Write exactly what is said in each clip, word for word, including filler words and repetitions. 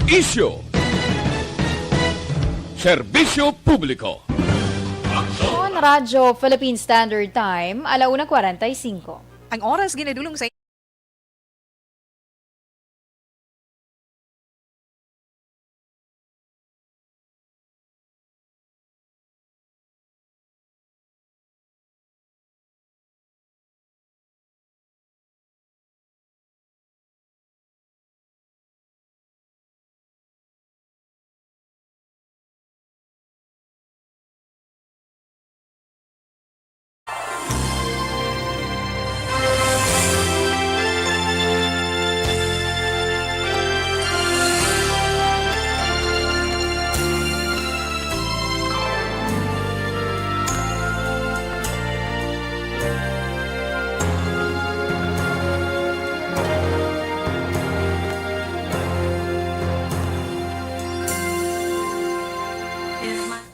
Isyu. Serbisyo publiko. Aksyon. Radyo Philippine Standard Time, ala una kwarenta y singko. Ang oras ginadulong sa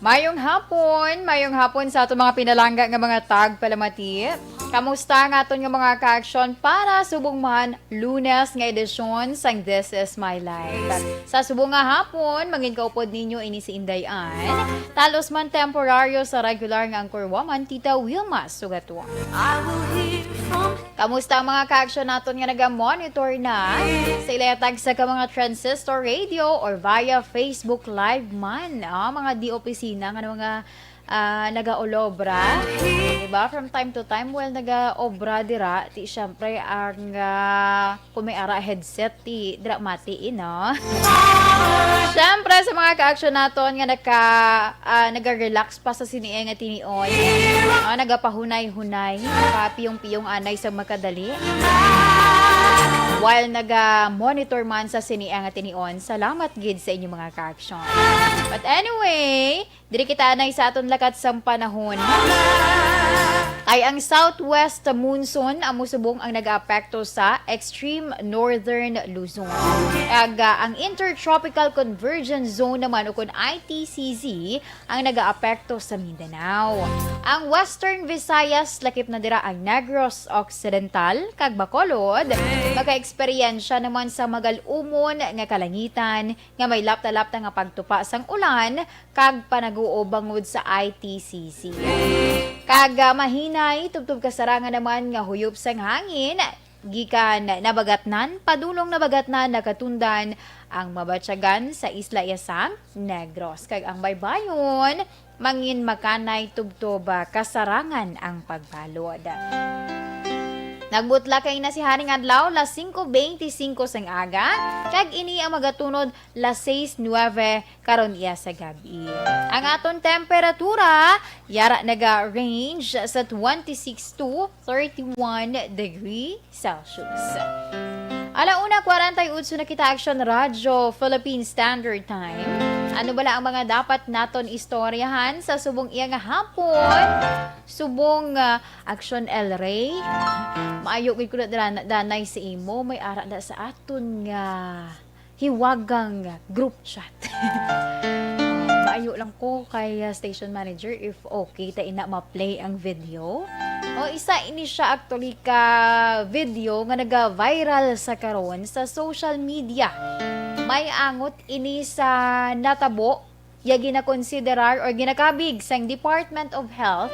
Mayong hapon, mayong hapon sa aton mga pinalangga nga mga tagpalamati. Kamusta ang aton nga mga kaaksyon para subong man Lunes nga edisyon sang This Is My Life? Sa subong nga hapon, mangin kaupod ninyo ini si Inday Ann, talos man temporaryo sa regular nga anchor woman, Tita Wilma Sugato. Kamusta ang mga kaaksyon naton nga naga-monitor na sa ilayatag sa ka mga transistor radio or via Facebook Live man? Ah, mga di opisina nga mga, ah, nagaolobra. Diba? From time to time, well, nagaobra dira. Ti, syempre, ang, ah, kung may ara headset, ti, dira mati, eh, no? Syempre, sa mga kaaksyon naton nga naka, ah, naga-relax pa sa sini nga tinion. Ah, nagapahunay-hunay, kapiyong-piyong anay sa makadali. While naga-monitor man sa sini nga tinion, salamat gid sa inyong mga kaaksyon. But anyway, diri kita anay sa aton lakat sang panahon. Kay ang southwest monsoon amo subong ang nagaapekto sa extreme northern Luzon. Kag, ah, ang Intertropical Convergence Zone naman, o kon I T C Z, ang nagaapekto sa Mindanao. Ang Western Visayas, lakip na dira ang Negros Occidental kag Bacolod, makaeksperyensya naman sa magal-umon nga kalangitan nga may lapta-lapta nga pagtupa sang ulan kag panaguob bangod sa I T C Z. Kag, ah, mahinay tubtob kasarangan naman nga huyop sang hangin gikan Nabagatnan, padulong Nabagatnan, nakatundan ang mabatyagan sa isla iya sang Negros, kag ang baybayon mangin makanay tubtob, ah, kasarangan ang pagbalod. Nagbutla kay na si haning adlaw, las singko beinti singko sang aga, kag ini ang magatunod las seis nuebe karon iya sa gab-i. Ang aton temperatura, yara naga-range sa twenty-six to thirty-one degree Celsius. Ala una kwarenta y ocho na kita, Action Radyo Philippine Standard Time. Ano bala ang mga dapat naton istoryahan sa subong iya nga hapon? Subong, ah, Action El Rey. Maayo gid ko na dira-, danay sa imo. May ara na sa aton nga hiwagang group chat. Oh, maayo lang ko kay, ah, station manager if okay ta ina ma-play ang video. O, isa ini siya actually ka video nga naga-viral sa karon sa social media. May angot ini sa natabo ya ginakonsiderar or ginakabig sang Department of Health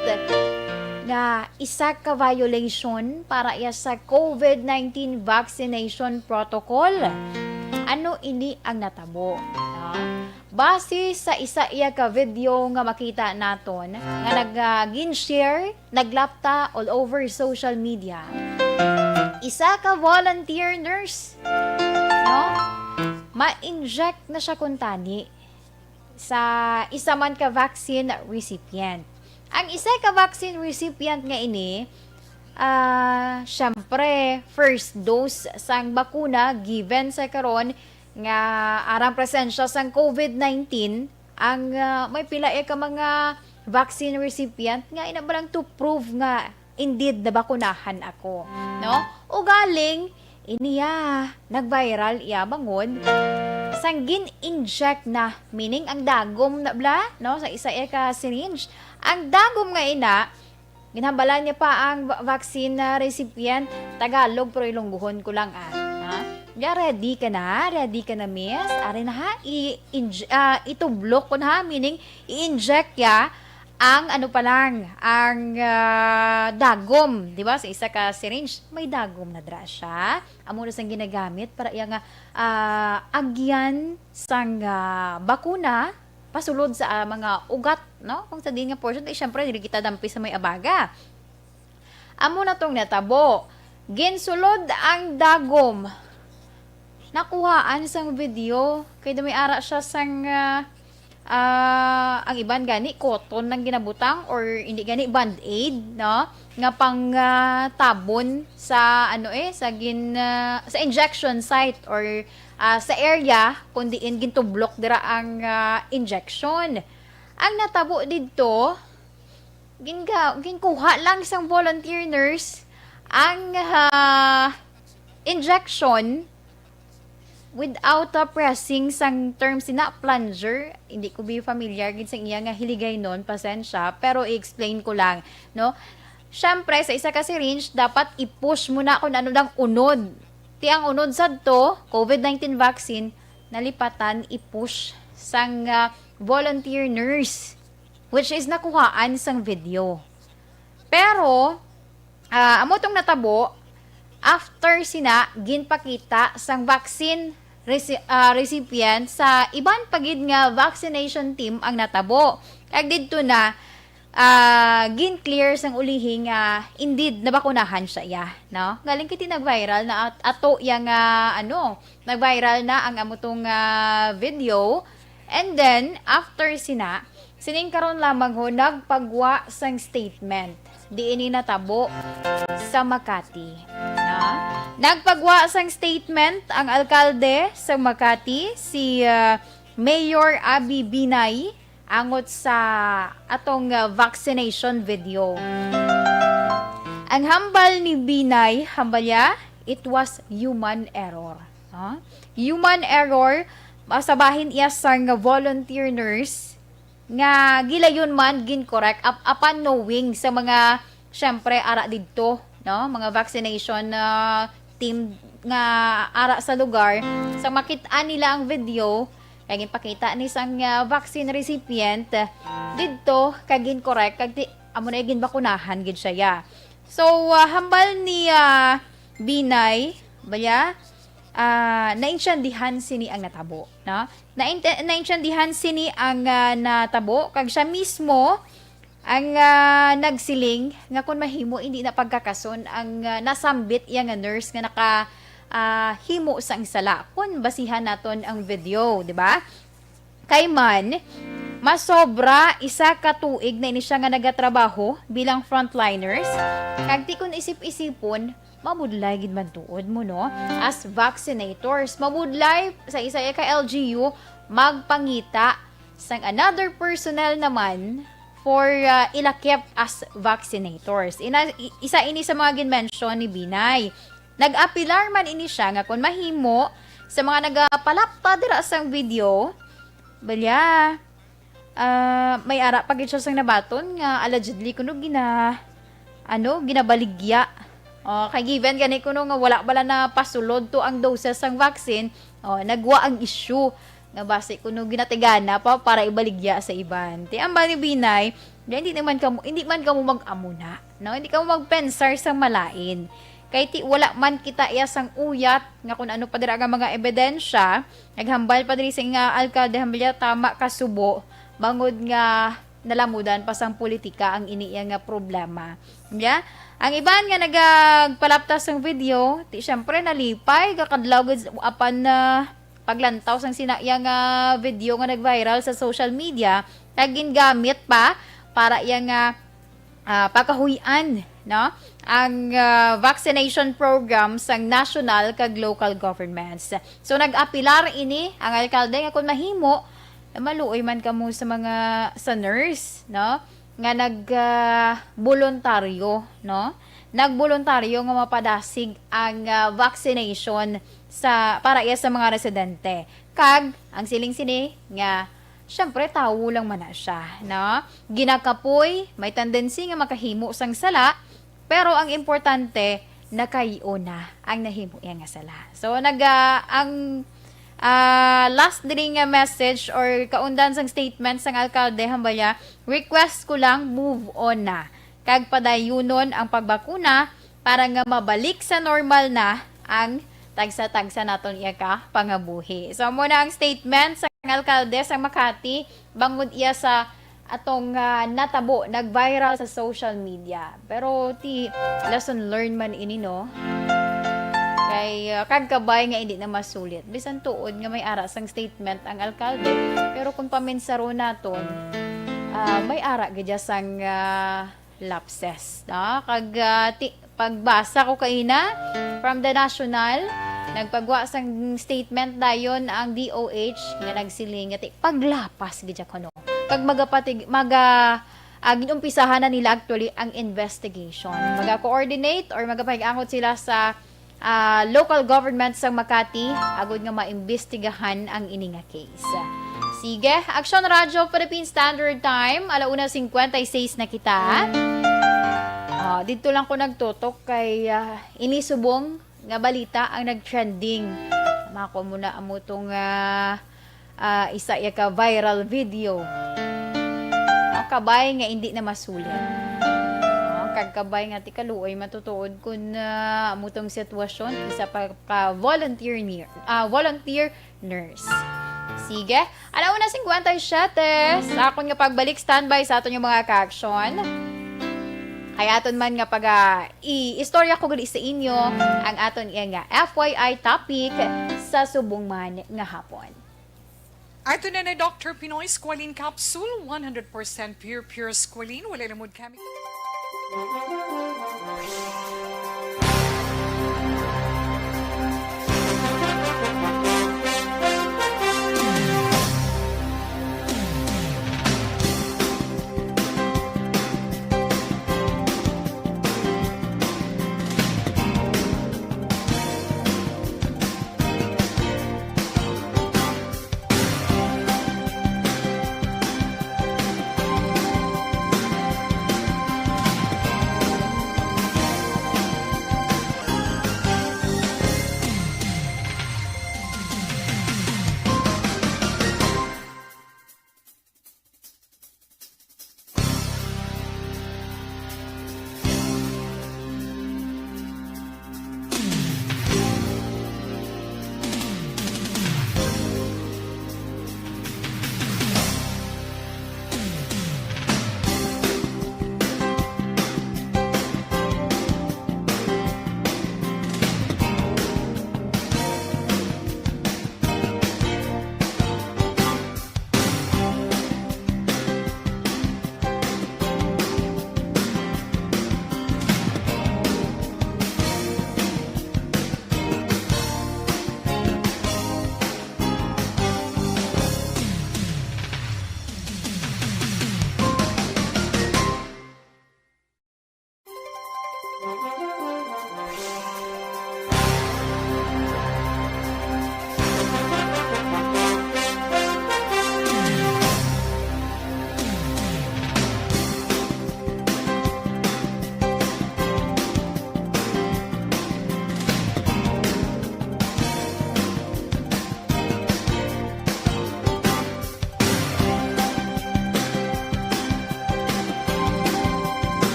nga isa ka violation para iya sa COVID nineteen vaccination protocol. Ano ini ang natabo? No? Base sa isa iya ka video nga makita naton nga nag, ah, gin-share, naglapta all over social media, isa ka volunteer nurse, no? Ma-inject na siya kuntani sa isa man ka vaccine recipient. Ang isa ka vaccine recipient nga ini, ah, syempre, first dose sang bakuna given sa karon nga arang presensya sang COVID nineteen, ang, ah, may pila ya ka mga vaccine recipient nga ina ba lang to prove nga indeed nabakunahan ako, no? Ugaling, iniya, nag-viral iya bangod sang gin-inject na, meaning ang dagom na bala, no, sa isa iya ka syringe, ang dagom nga ina, ginhambalan niya pa ang va-, vaccine na recipient, Tagalog, pero Ilonggohon ko lang, ah. Ha? Ya, ready ka na? Ready ka na, miss? Ari na ha, i-inj-, ah, itublok ko na ha, meaning i-inject ya ang ano pa lang, ang, ah, dagom, di ba? Sa isa ka syringe, may dagom na dira siya. Amo na sang ginagamit para iya nga, ah, agyan sang, ah, bakuna, pasulod sa, ah, mga ugat, no? Kung sa din nga portion, di syempre, dili kita dampi sa may abaga. Amo na tong natabo. Ginsulod ang dagom. Nakuhaan sang video. Kay dumi ara siya sang, ah, ah, ang iban gani, cotton nang ginabutang or hindi gani, band-aid, no? Nga pang, ah, tabon sa, ano eh, sa gin-, ah, sa injection site or, ah, sa area kung diin gintublok dira ang, ah, injection. Ang natabo didto, ginga-, ginkuha lang sang volunteer nurse ang, ah, injection without, ah, pressing sang term sina plunger. Hindi ko bi familiar gid sang iya nga hiligaynon, pasensya, pero i-explain ko lang, no? Syempre, sa isa ka syringe, dapat i-push mo na kung ano lang unod. Ti ang unod sadto, COVID nineteen vaccine, nalipatan, i-push sang, ah, volunteer nurse, which is nakuhaan sang video. Pero, ah, amo tong natabo, after sina ginpakita sang vaccine reci-, ah, recipient sa iban pa gid nga vaccination team ang natabo. Kag didto na, ah, gin-clear sang ulihi nga indeed nabakunahan siya iya, no? Galing kiti nag-viral na at-, ato iya nga, ano, nag-viral na ang amo tong, ah, video. And then, after sina, sining karon lamang ho, nagpagwa sang statement. Di ini natabo sa Makati. Na? Nagpagwa sang statement ang alkalde sa Makati, si, ah, Mayor Abby Binay, angot sa atong, ah, vaccination video. Ang hambal ni Binay, hambal niya, it was human error. Ha? Human error, ah, sa bahin iya sang volunteer nurse nga gilayon man gin-correct up-, upon knowing sa mga, syempre, ara didto, no? Mga vaccination, ah, team nga ara sa lugar, sa makit-an nila ang video, kay ginpakita ni sang, ah, vaccine recipient, ah, didto, kag gin-correct, kag ti-, amo na ginbakunahan gid siya, ya. So, ah, hambal ni, ah, Binay, baya, ah, naintyandihan sini ang natabo, no? Nainte-, naintyandihan sini ang, ah, natabo, kag siya mismo ang, ah, nagsiling nga kon mahimo, hindi na pagkakason ang, ah, nasambit iya nga nurse nga naka, ah, himo sang sala. Kon basihan naton ang video, di ba? Kay man, masobra isa ka tuig na ini siya nga nagatrabaho bilang frontliners. Kag ti kon isip-isipon, mabudlay gid man tuod mo, no? As vaccinators, mabudlay sa isa ka L G U magpangita sang another personnel naman for, ah, ilakip as vaccinators. Ina-, i-, isa ini sa mga ginmention ni Binay. Nag-apilar man ini siya nga kon mahimo sa mga nagapalapta dira sang video, balya, ah, may ara pa gid siya sang nabaton nga allegedly kuno gina-, ano, ginabaligya. O, kay given gani kuno nga wala bala napasulod to ang doses sang vaccine, o, nagwa ang issue nga basi kuno ginatigana pa para ibaligya sa iban. Ti ambal ni Binay, "Di, hindi naman kamo, hindi man kamo mag-amuna, no? Hindi kamo magpensar sa malain. Kay ti wala man kita iya sang uyat nga kung ano pa dira nga mga ebidensya." Naghambal pa diri sing, ah, alkalde, hambal niya, tama ka subo, bangod nga nalamudan pa sang politika ang ini iya nga problema. Nya, ang iban nga nagapalapta sang video, ti syempre nalipay, kakadlaw gid apan, ah, paglantaw sang sina iya nga video nga nag-viral sa social media, kag gingamit pa para iya nga, ah, pagkahuy-an, no, ang, ah, vaccination program sang national kag local governments. So, nag-apilar ini ang alkalde nga kung mahimo, maluoy man kamo sa mga, sa nurse, no, nga nag, ah, boluntaryo, no? Nagboluntaryo nga mapadasig ang, ah, vaccination sa, para iya sa mga residente. Kag ang siling sini nga, syempre, tawo lang man na siya, no? Ginakapoy, may tendency nga makahimo sang sala, pero ang importante, nakay-o na ang nahimo iya nga sala. So, nag-, ah, ang, ah, last diri nga message or kaundan sang statement sang alkalde, hambal niya, "Request ko lang, move on na. Kag padayunon ang pagbakuna para nga mabalik sa normal na ang tagsa-tagsa naton iya ka pangabuhi." So, amo na ang statement sang alkalde sang Makati bangod iya sa atong, ah, natabo, nag-viral sa social media. Pero ti, lesson learned man ini, no? Kay, ah, kag kabay nga hindi na masulit. Bisan tuod nga may ara sang statement ang alkalde, pero kung paminsaro naton, ah, may ara gid sang, ah, lapses, no? Kag, ah, ti, pagbasa ko kaina from The National, nagpagwa sang statement dayon ang D O H nga nagsiling nga ti, paglapas gid siya kuno. Kag magapatig-, maga-, ah, ginumpisahan na nila actually ang investigation. Maga-coordinate or magapahig-angot sila sa, ah, local government sang Makati agud nga maimbestigahan ang ini nga case. Sige, Aksyon Radyo Philippine Standard Time, ala una singkwenta y seis na kita. Ah, didto lang ko nagtutok kay, ah, ini subong nga balita ang nag-trending. Mako mo na amo tong, ah, ah, isa ya ka viral video. Ah, kabay nga hindi na masulit. Ah, kag kabay nga ti kaluoy matutuod kun, ah, amo tong sitwasyon, isa pa ka volunteer near, ah, volunteer nurse. Sige. Ala una singkwenta y siyete. Sa akon nga pagbalik, standby sa aton yung mga ka-aksyon. Kay aton man nga pag, ah, i-istorya ko gali sa inyo ang aton iya nga F Y I topic sa subong man nga hapon. Ato na na Doctor Pinoy Squalene Capsule, one hundred percent pure, pure squalene, wala lamod chemical.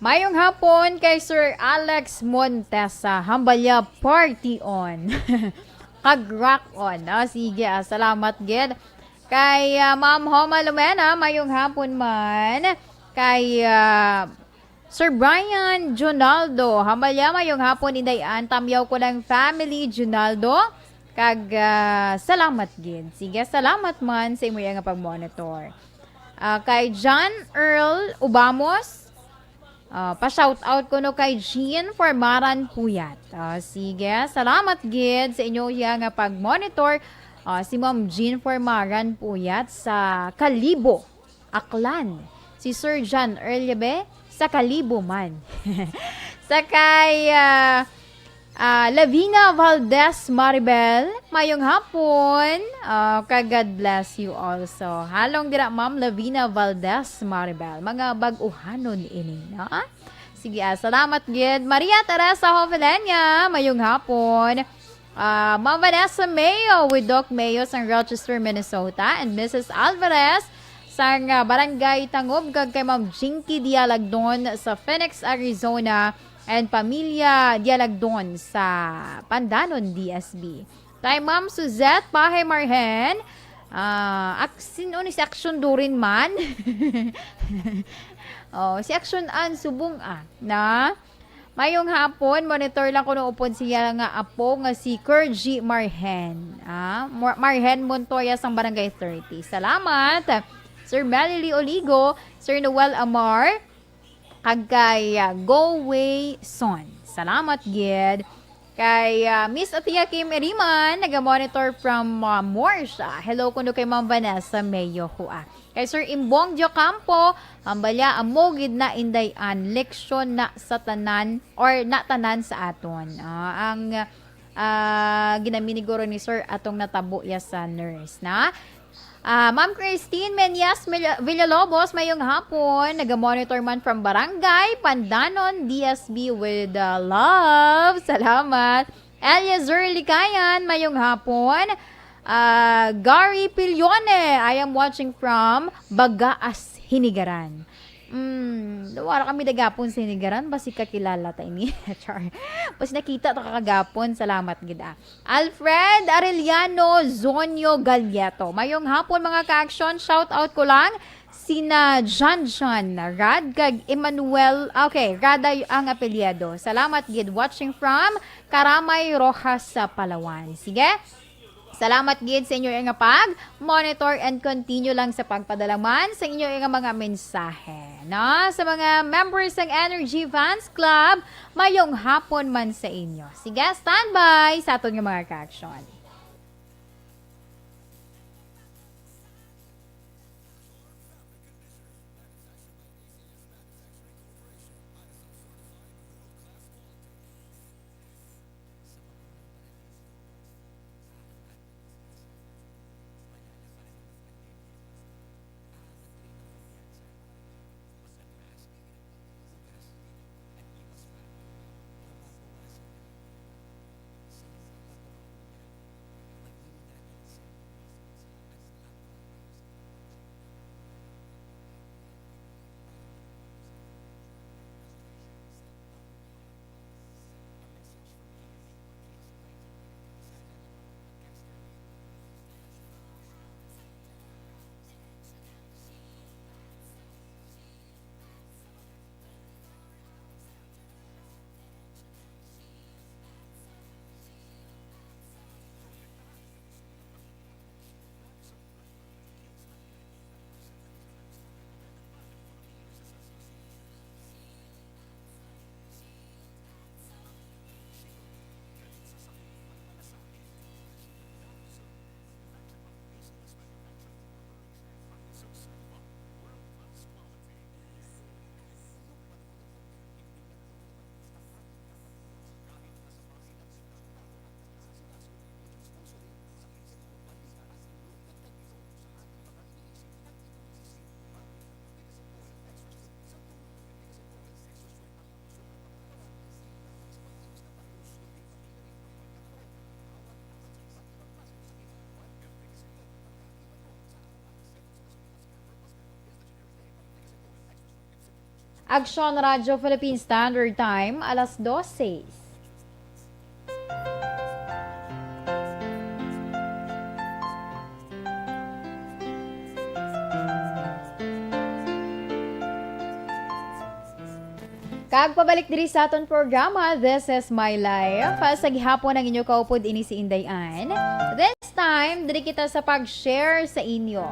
Mayong hapon kay Sir Alex Montesa. Hambalya, party on. Kag rock on. Ah, sige, ah, salamat gid. Kay, ah, Ma'am Homa Lumena, mayong hapon man. Kay, ah, Sir Brian Jonaldo, hambalya, mayong hapon, Inday Ann. Tamyaw ko lang family, Jonaldo. Kag, ah, salamat gid. Sige, salamat man sa imo nga pag-monitor. Ah, kay John Earl Ubamos, ah, pa-shout out kuno kay Jean Formaran Puyat. Ah, sige, salamat gid sa inyo iya nga pag-monitor. Ah, si Ma'am Jean Formaran Puyat sa Kalibo, Aklan. Si Sir John Earl Yabe sa Kalibo man. Sa kay, ah, ah, Lavina Valdez Maribel, mayong hapon. Ah, ka God bless you also. Halong dira, Ma'am Lavina Valdez Maribel. Mga bag-uhanon ini, no? Sige, ah, salamat gid. Maria Teresa Jovelenia, mayong hapon. Ah, Ma'am Vanessa Mayo with Doc Mayo sang Rochester, Minnesota, and Missus Alvarez sang, ah, Barangay Tangob, kag kay Ma'am Jinky Dialagdon sa Phoenix, Arizona, and Pamilya Dialagdon sa Pandanon, D S B. Kay Ma'am Suzette Pahe Marhen, ah, ak-, sin-o ni si Action Durin man? Oh, si Action Ann Subong, ah, na? Mayong hapon, monitor lang kuno upod siya nga apo nga si Kergy Marhen. Ah, Mar-, Marhen Montoya sang Barangay thirty. Salamat. Sir Melly Oligo, Sir Noel Amar, kag kay, ah, Go Way Son. Salamat gid. Kay, ah, Miss Atia Kim Iriman, naga-monitor from, ah, Morsha. Hello kuno kay Ma'am Vanessa Mayo Hua. Kay Sir Imbong Diocampo, hambalya, amo gid na, Inday Ann, leksyon na sa tanan or na tanan sa aton. Ah, ang, ah, ginamini guro ni Sir atong natabo ya sa nurse na. Ah, Ma'am Christine Menyas Mil-, Villalobos, mayong hapon. Naga-monitor man from Barangay Pandanon, D S B with, ah, love. Salamat. Eliezer Likayan, mayong hapon. Ah, Gary Pilione, I am watching from Bagaas, Hinigaran. Mm, wala kami dagapon sa Hinigaran, basi kakilala ta ini. Char. Basi nakita ta kagapon, salamat gid, ah. Alfred Arellano Zonyo Galleto. Mayong hapon, mga ka-action. Shout out ko lang sina John John Rad kag Emmanuel. Okay, Rad ay ang apelyido. Salamat gid. Watching from Karamay, Roxas, sa Palawan. Sige. Salamat gid sa inyo nga pag-monitor and continue lang sa pagpadala man sa inyo nga mga mensahe, no? Sa mga members ng Energy Fans Club, mayong hapon man sa inyo. Sige, standby sa aton nga mga ka-action. Aksyon Radyo Philippine Standard Time, alas dose. Kag pabalik diri sa aton programa, This is My Life. Sa gihapon ang inyo kaupod ini si Inday Ann. This time, diri kita sa pag-share sa inyo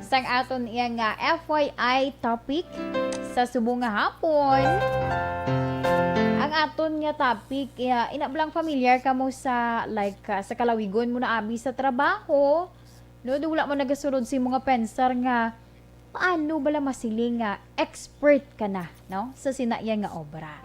sang aton iya nga F Y I topic sa subong nga hapon. Ang aton nga topic, iya, ina ba lang familiar kamo sa, like, ah, sa kalawigon mo na abi sa trabaho, no? Do wala mo nagasulod sa imo nga pensar nga paano bala masiling nga expert ka na, no, sa sina iya nga obra.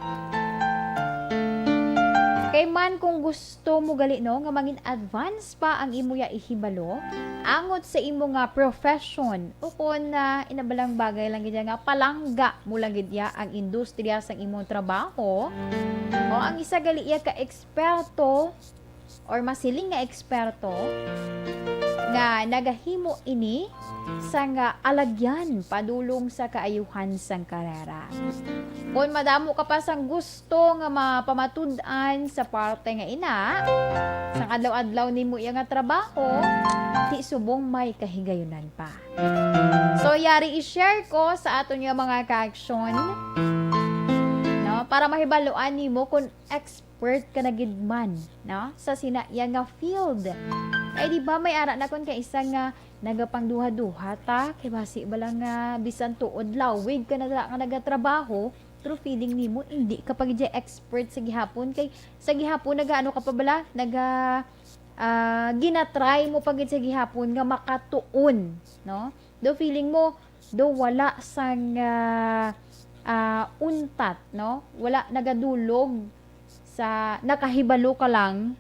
Kay man kung gusto mo gali, no, nga mangin advance pa ang imo ya ihibalo angot sa imo nga profession, o kon, ah, ina ba lang bagay lang gid ya nga palangga mo lang gid ya ang industriya sang imong trabaho, o ang isa gali ya ka eksperto or masiling nga eksperto nga nagahimo ini sang alagyan padulong sa kaayuhan sang karera. Kon madamo ka pa sang gusto nga mapamatud-an sa parte nga ina, sang adlaw-adlaw nimo iya nga trabaho, ti subong may kahigayunan pa. So, yari i-share ko sa aton nga mga ka-action, no, para mahibaluan nimo kung expert ka na gid man, no, sa sina iya nga field. Kay di ba may ara na kon kay isa nga nagapangduha-duha ta, kay basi bala nga bisan tuod lawig ka na dira nga nagatrabaho, pero feeling nimo indi ka pa gid siya expert sa gihapon, kay sa gihapon nagaano ka pa bala, naga, ah, ginatry mo pa gid sa gihapon nga makatuon, no? Do feeling mo do wala sang, ah, ah, untat, no? Wala nagadulog sa nakahibalo ka lang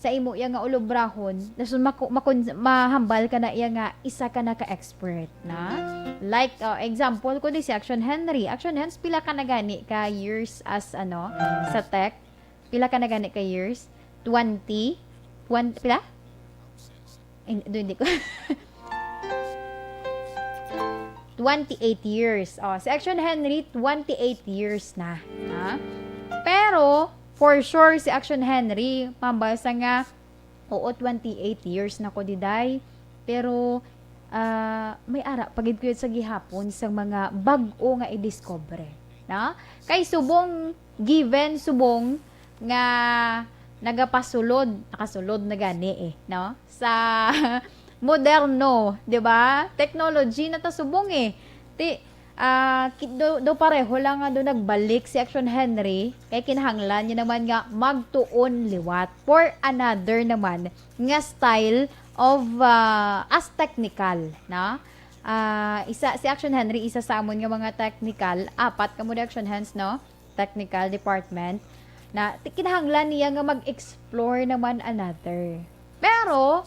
sa imo iya nga ulobrahon, dason maku-, makun-, mahambal ka na iya nga isa ka na ka expert na. Like, uh, example ko di si Action Henry. Action Henry, pila ka na gani ka years as, ano, sa tech? Pila ka na gani ka years? Twenty? Twenty, pila? Ay, hindi ko. Twenty-eight years. Oh, si Action Henry, twenty-eight years na. Ha? Pero, for sure, si Action Henry, mambasa nga, oo, twenty-eight years na ko diday. Pero, ah, may ara pa gid ko sa gihapon sa mga bag-o nga i-discover. Na? Kay subong, given subong nga nagapasulod, nakasulod na gani eh, no? Sa moderno, di ba? Technology na ta subong eh. Ti, ah, ki-, do, do pareho lang nga do nagbalik si Action Henry, kay kinahanglan niya naman nga magtuon liwat for another naman nga style of, ah, as technical, no? Ah, isa, si Action Henry, isa sa amon nga mga technical, apat ka mo di Action Henry, no? Technical department, na ti-, kinahanglan niya nga mag-explore naman another. Pero,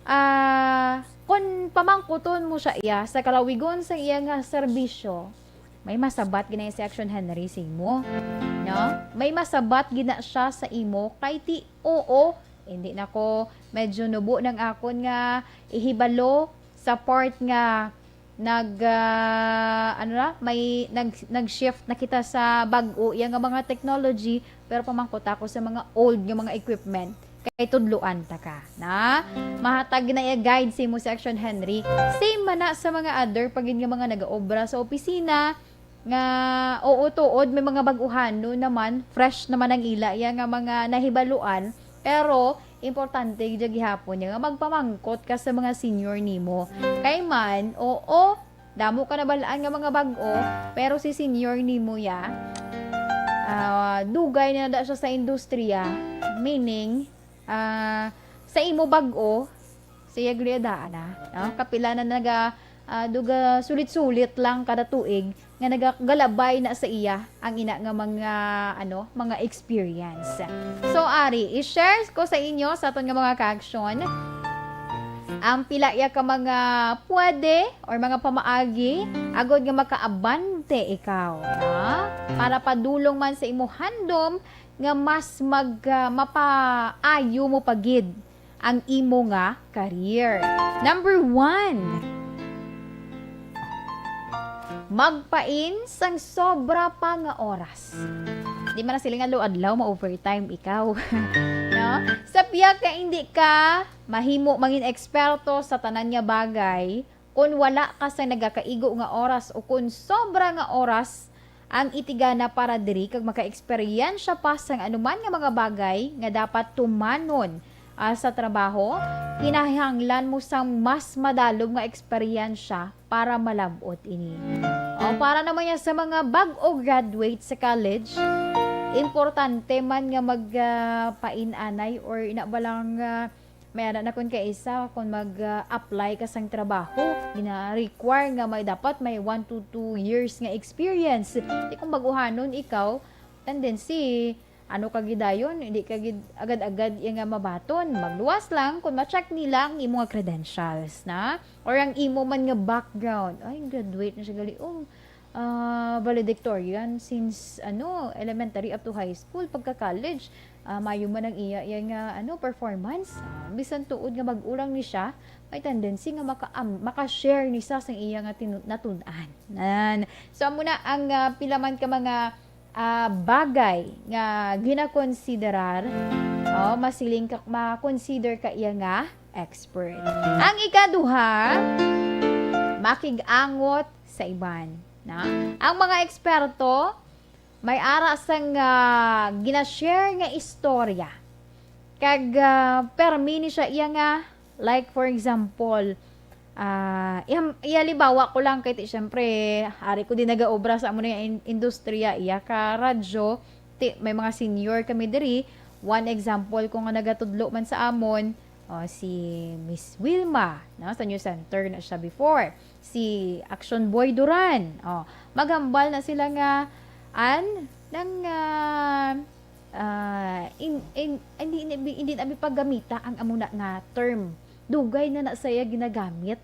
ah, kung pamangkuton mo siya iya sa kalawigon sa iya nga serbisyo, may masabat gina si Action Henry sa imo. No? May masabat gina siya sa imo kay ti, oo, hindi na ko medyo nubo ng akon nga ihibalo sa part nga nag, ah, ano na, may nag, nag-shift na kita sa bag-o iya nga mga technology, pero pamangkot ako sa mga old nga mga equipment, kay tudloan ta ka, na? Mahatag na iya guide sa imo si Action Henry. Same man na sa mga other pa gid nga mga nagaobra sa opisina, nga, oo, tuod, may mga bag-uhanon naman, fresh naman ang ila iya nga mga nahibaluan, pero importante gid gihapon niya nga magpamangkot ka sa mga senior nimo. Kay man, oo, damo ka nabalaan nga mga bag-o, pero si senior nimo ya, ah, dugay na da siya sa industriya, meaning, ah, sa imo bag-o, sa iya gid iya daan na, no? Kapila na naga, ah, duga sulit-sulit lang kada tuig nga nagagalabay na sa iya ang ina nga mga, ano, mga experience. So, ari, i-share ko sa inyo, sa aton nga mga ka-action, ang pila iya ka mga pwede or mga pamaagi agod nga makaabante ikaw, ha? Para padulong man sa imo handom nga mas mag, ah, mapaayo mo pa gid ang imo nga career. Number one, Magpain sang sobra pa nga oras. Di man na sila nga adlaw ma-overtime ikaw. No? Sa biya ka hindi ka mahimo mangin eksperto sa tanan nga bagay, kung wala ka sa nagakaigo nga oras o kung sobra nga oras ang itigana para diri kag makaeksperyensya pa sang anuman nga mga bagay nga dapat tumanon ah, sa trabaho, kinahanglan mo sang mas madalom nga eksperyensya para malab-ot ini. O, para naman niya sa mga bag-o graduate sa college, importante man nga mag ah, pain-anay or ina ba lang ah, may ana na kun kaisa kung mag ah, apply ka sang trabaho, gina-require nga may dapat may one to two years nga experience. Di kung baguhanon ikaw, tendency ano ka gidayon, hindi ka gid agad-agad iya nga mabaton. Magluwas lang kung ma-check nila ang imo nga credentials na or ang imo man nga background. Ay, graduate na siya gali. Oh, ah, valedictorian since ano, elementary up to high school, pagka college, ah, mayo man ang iya iya nga ano, performance. Ah, bisan tuod nga mag-ulang ni siya, may tendency nga maka am, maka-share ni sa sang iya nga tinu- natun-an. Nan. So amo na ang ah, pila man ka mga ah, bagay nga ginakonsiderar, oh, masiling ka, ma-consider ka iya nga expert. Ang ikaduha, makig-angot sa iban. Na? Ang mga eksperto, may ara sang ah, gina-share nga istorya. Kag ah, permi ni siya iya nga, like for example, ah, iya, iya libawa ko lang kay ti, syempre, ari ko din nagaobra sa amo nga in- industriya, iya ka radyo, ti, may mga senior kami diri. One example ko nga nagatudlo man sa amon, oh, si Miss Wilma, no, sa News Center na siya before. Si Action Boy Duran, oh, maghambal na sila nga an nang ah, ah, in, in, hindi, hindi, hindi namin paggamita ang amo na nga term. Dugay na na saya ginagamit,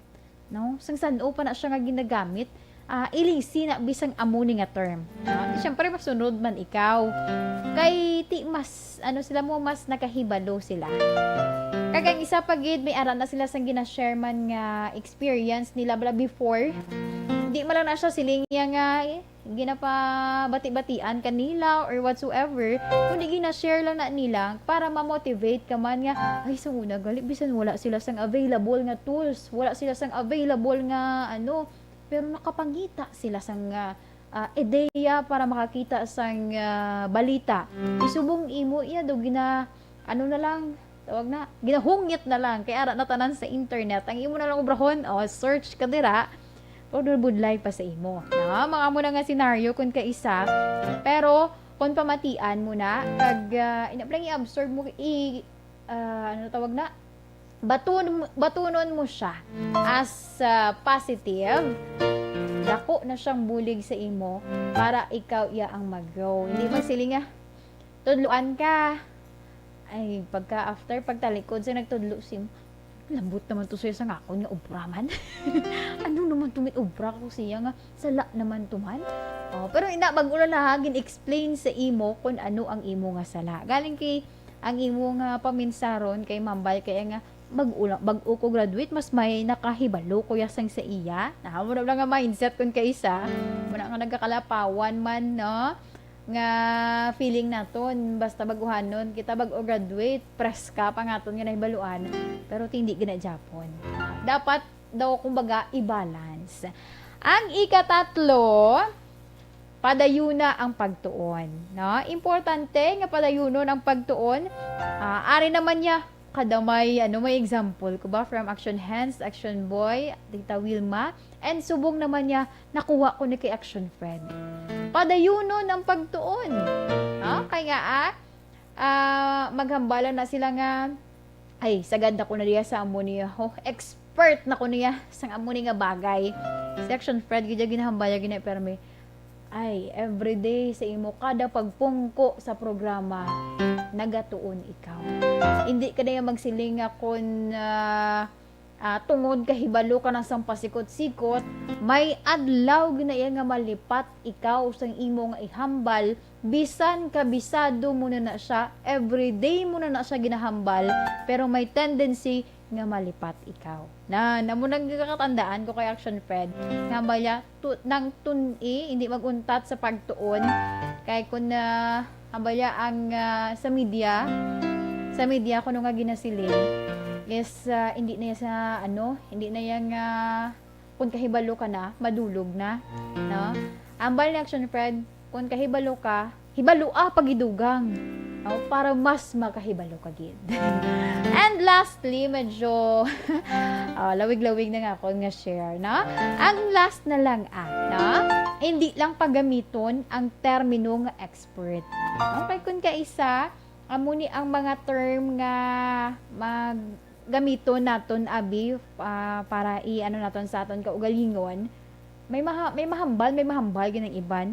no? Sang san-o pa na siya nga ginagamit, ah, ilisi na bisang amo ni nga term. No? Di, syempre, masunod man ikaw. Kay ti mas, ano sila mo, mas nakahibalo sila. Kag ang isa pa gid, may ara na sila sang gina-share man nga experience nila bala before. Di man lang na siya siling niya nga, eh, ginapabati-batian kanila or whatsoever, kundi gina-share lang na nila para ma-motivate ka man nga, ay, sa una, gali, bisan wala sila sang available nga tools, wala sila sang available nga, ano, pero nakapangita sila sang, ah, ah, ideya para makakita sang, ah, balita. Isubong imo iya do gina, ano na lang, tawag na, ginahungit na lang, kay ara na tanan sa internet. Ang imo na lang obrahon, o, search ka dira, pero budlay pa sa imo. Na, mga mo na nga senaryo kung kaisa, pero kung pamatian mo na, kag, ah, ina lang i-absorb mo, i, ah, ano tawag na? Batun, batunon mo siya as ah, positive, dako na siyang bulig sa imo para ikaw iya ang mag-grow. Hindi magsiling nga, tudloan ka. Ay, pagka after, pagtalikod sa nagtudlo si mo, lambot naman to siya sa ngakon nga obra man. Ano naman to may obra ko siya nga sala naman to man? Oh, pero ina, bag-o na lang ha, gin-explain sa imo kung ano ang imo nga sala. Galing kay ang imo nga paminsaron kay mambal kaya nga bag-o lang, bag-o ko graduate, mas may nakahibalo ko ya sang sa iya. Na, mo na lang nga mindset kun kaisa. Mo na nga nagkakalapawan man, no? Nga feeling naton, basta baguhanon kita, bag-o graduate, preska pa nga aton nga nahibaluan, pero tindi gina Japon. Dapat daw, kumbaga, i-balance. Ang ikatatlo, padayuna ang pagtuon, no? Importante nga padayunon ang pagtuon. Ah, ari naman niya, kada may, ano, may example ko ba from Action Hands, Action Boy, Tita Wilma, and subong naman niya, nakuha ko ni kay Action Friend. Padayunon ang pagtuon. No? Kay nga, ah, ah, maghambalan na sila nga, ay, sagad na ko na diya sa amo niya. Oh, expert na ko niya sa amo ni nga bagay. Si Action Friend, gid ginahambal niya gina, pero may, ay, everyday sa imo, kada pagpungko sa programa, nagatuon ikaw. Hindi ka na yung magsiling nga kung, ah, ah, tungod kahibalo ka na sang pasikot-sikot, may adlaw gid na iya nga malipat ikaw sang imo nga ihambal, bisan kabisado mo na na siya, everyday mo na na siya ginahambal, pero may tendency nga malipat ikaw. Na, namo nang kakatandaan ko kay Action Fred, nga hambal niya, tu-, nang tun-i, hindi mag-untat sa pagtuon. Kay kun na, hambal niya ang, ah, sa media, sa media kuno nga ginasiling is, ah, hindi na iya sa, ano, hindi na iya nga, kun kahibalo ka na, madulog na, no? Hambal ni Action Fred, kun kahibalo ka, hibalua pa gid dugang, no? Para mas makahibalo ka gid. And lastly, medyo, ah, lawig-lawig na nga ako nga share, no? Ang last na lang, ah, no? Hindi lang paggamiton ang termino nga expert. Okay, kun kaisa, amo ni ang mga term nga mag-, gamiton naton, abi, ah, para i-ano naton sa aton kaugalingon. May maha-, may mahambal, may mahambal gid ang iban.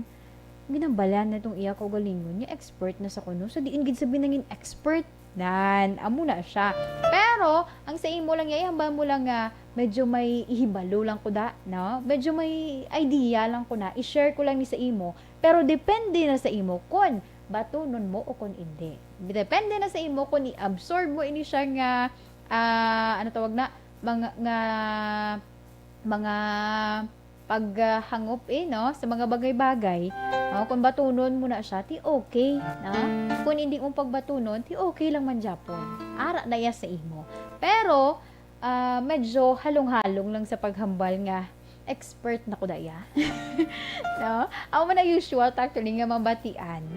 Ginhambalan na tong iya kaugalingon, niya expert na sa kuno. So, diin gid sabi nangin expert. Nan, amo na siya. Pero, ang sa imo lang, iya, ihambal mo lang nga medyo may ihibalo lang ko da, no? Medyo may idea lang ko na, i-share ko lang ni sa imo. Pero depende na sa imo kung batunon mo o kung hindi. Depende na sa imo kung i-absorb mo ini siya nga, ah, ano tawag na, mga, nga, mga paghangop, eh, no, sa mga bagay-bagay. No? Kung batunon mo na siya, ti okay, no? Kung hindi mo pagbatunon, ti okay lang man gyapon. Ara na iya sa imo. Pero, ah, medyo halong-halong lang sa paghambal nga expert na ko daya. No? Amo man na usual, actually, nga mabatian.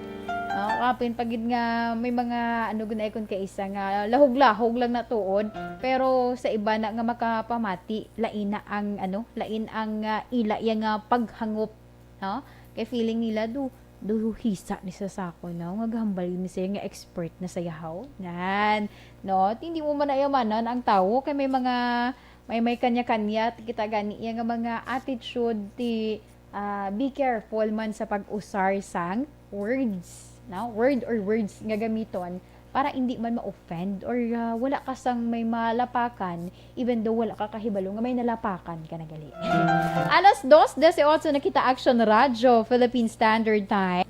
No? Kapin pa gid nga may mga, ano, gunay kun kaisa nga lahog-lahog lang na tuod, pero sa iba na nga makapamati, lain na ang, ano, lain ang, ah, ila iya nga paghangop, no? Kay feeling nila, do, do hisa ni sa sako, no? Nga gahambal ni siya nga expert na sa yahaw. Nan, no? Hindi mo man nayamanan ang tawo kay may mga, may, may kanya-kanya, kita gani iya nga mga attitude, ti, ah, be careful man sa pag-usar sang words, no? Word or words nga gamiton para hindi man ma-offend or, ah, wala ka sang may malapakan, even though wala ka kahibalo nga may nalapakan ka na gali. Alas dos dieciocho na kita, Action Radyo, Philippine Standard Time.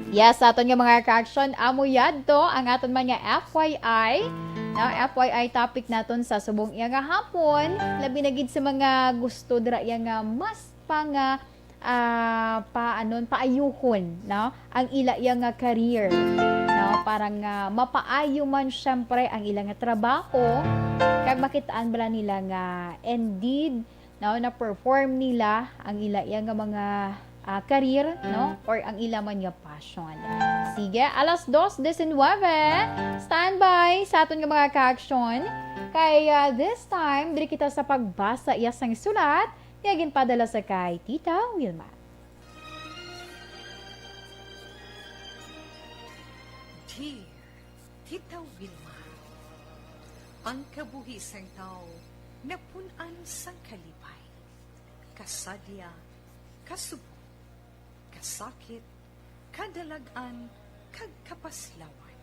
Yes, sa aton nga mga ka-action, amo yadto ang aton man nga F Y I. No, F Y I topic naton sa subong iya nga hapon, labi na gid sa mga gusto dira iya nga mas pa nga, ah, pa, anon, paayuhon, no? Ang ila iya nga career, no? Para nga mapaayo man, syempre, ang ila nga trabaho, kag makitaan bala nila nga indeed, no, na-perform nila ang ila iya nga mga, ah, career, no? Or ang ila man nga passion. Sige, alas dos diecinuebe, standby sa aton nga mga ka-action. Kay, ah, this time, diri kita sa pagbasa iya sang sulat nga ginpadala sa kay Tita Wilma. Dear Tita Wilma, ang kabuhi sang tawo napun-an sang kalipay, kasadya, kasubong, kasakit, kadalag-an, kag kapaslawan.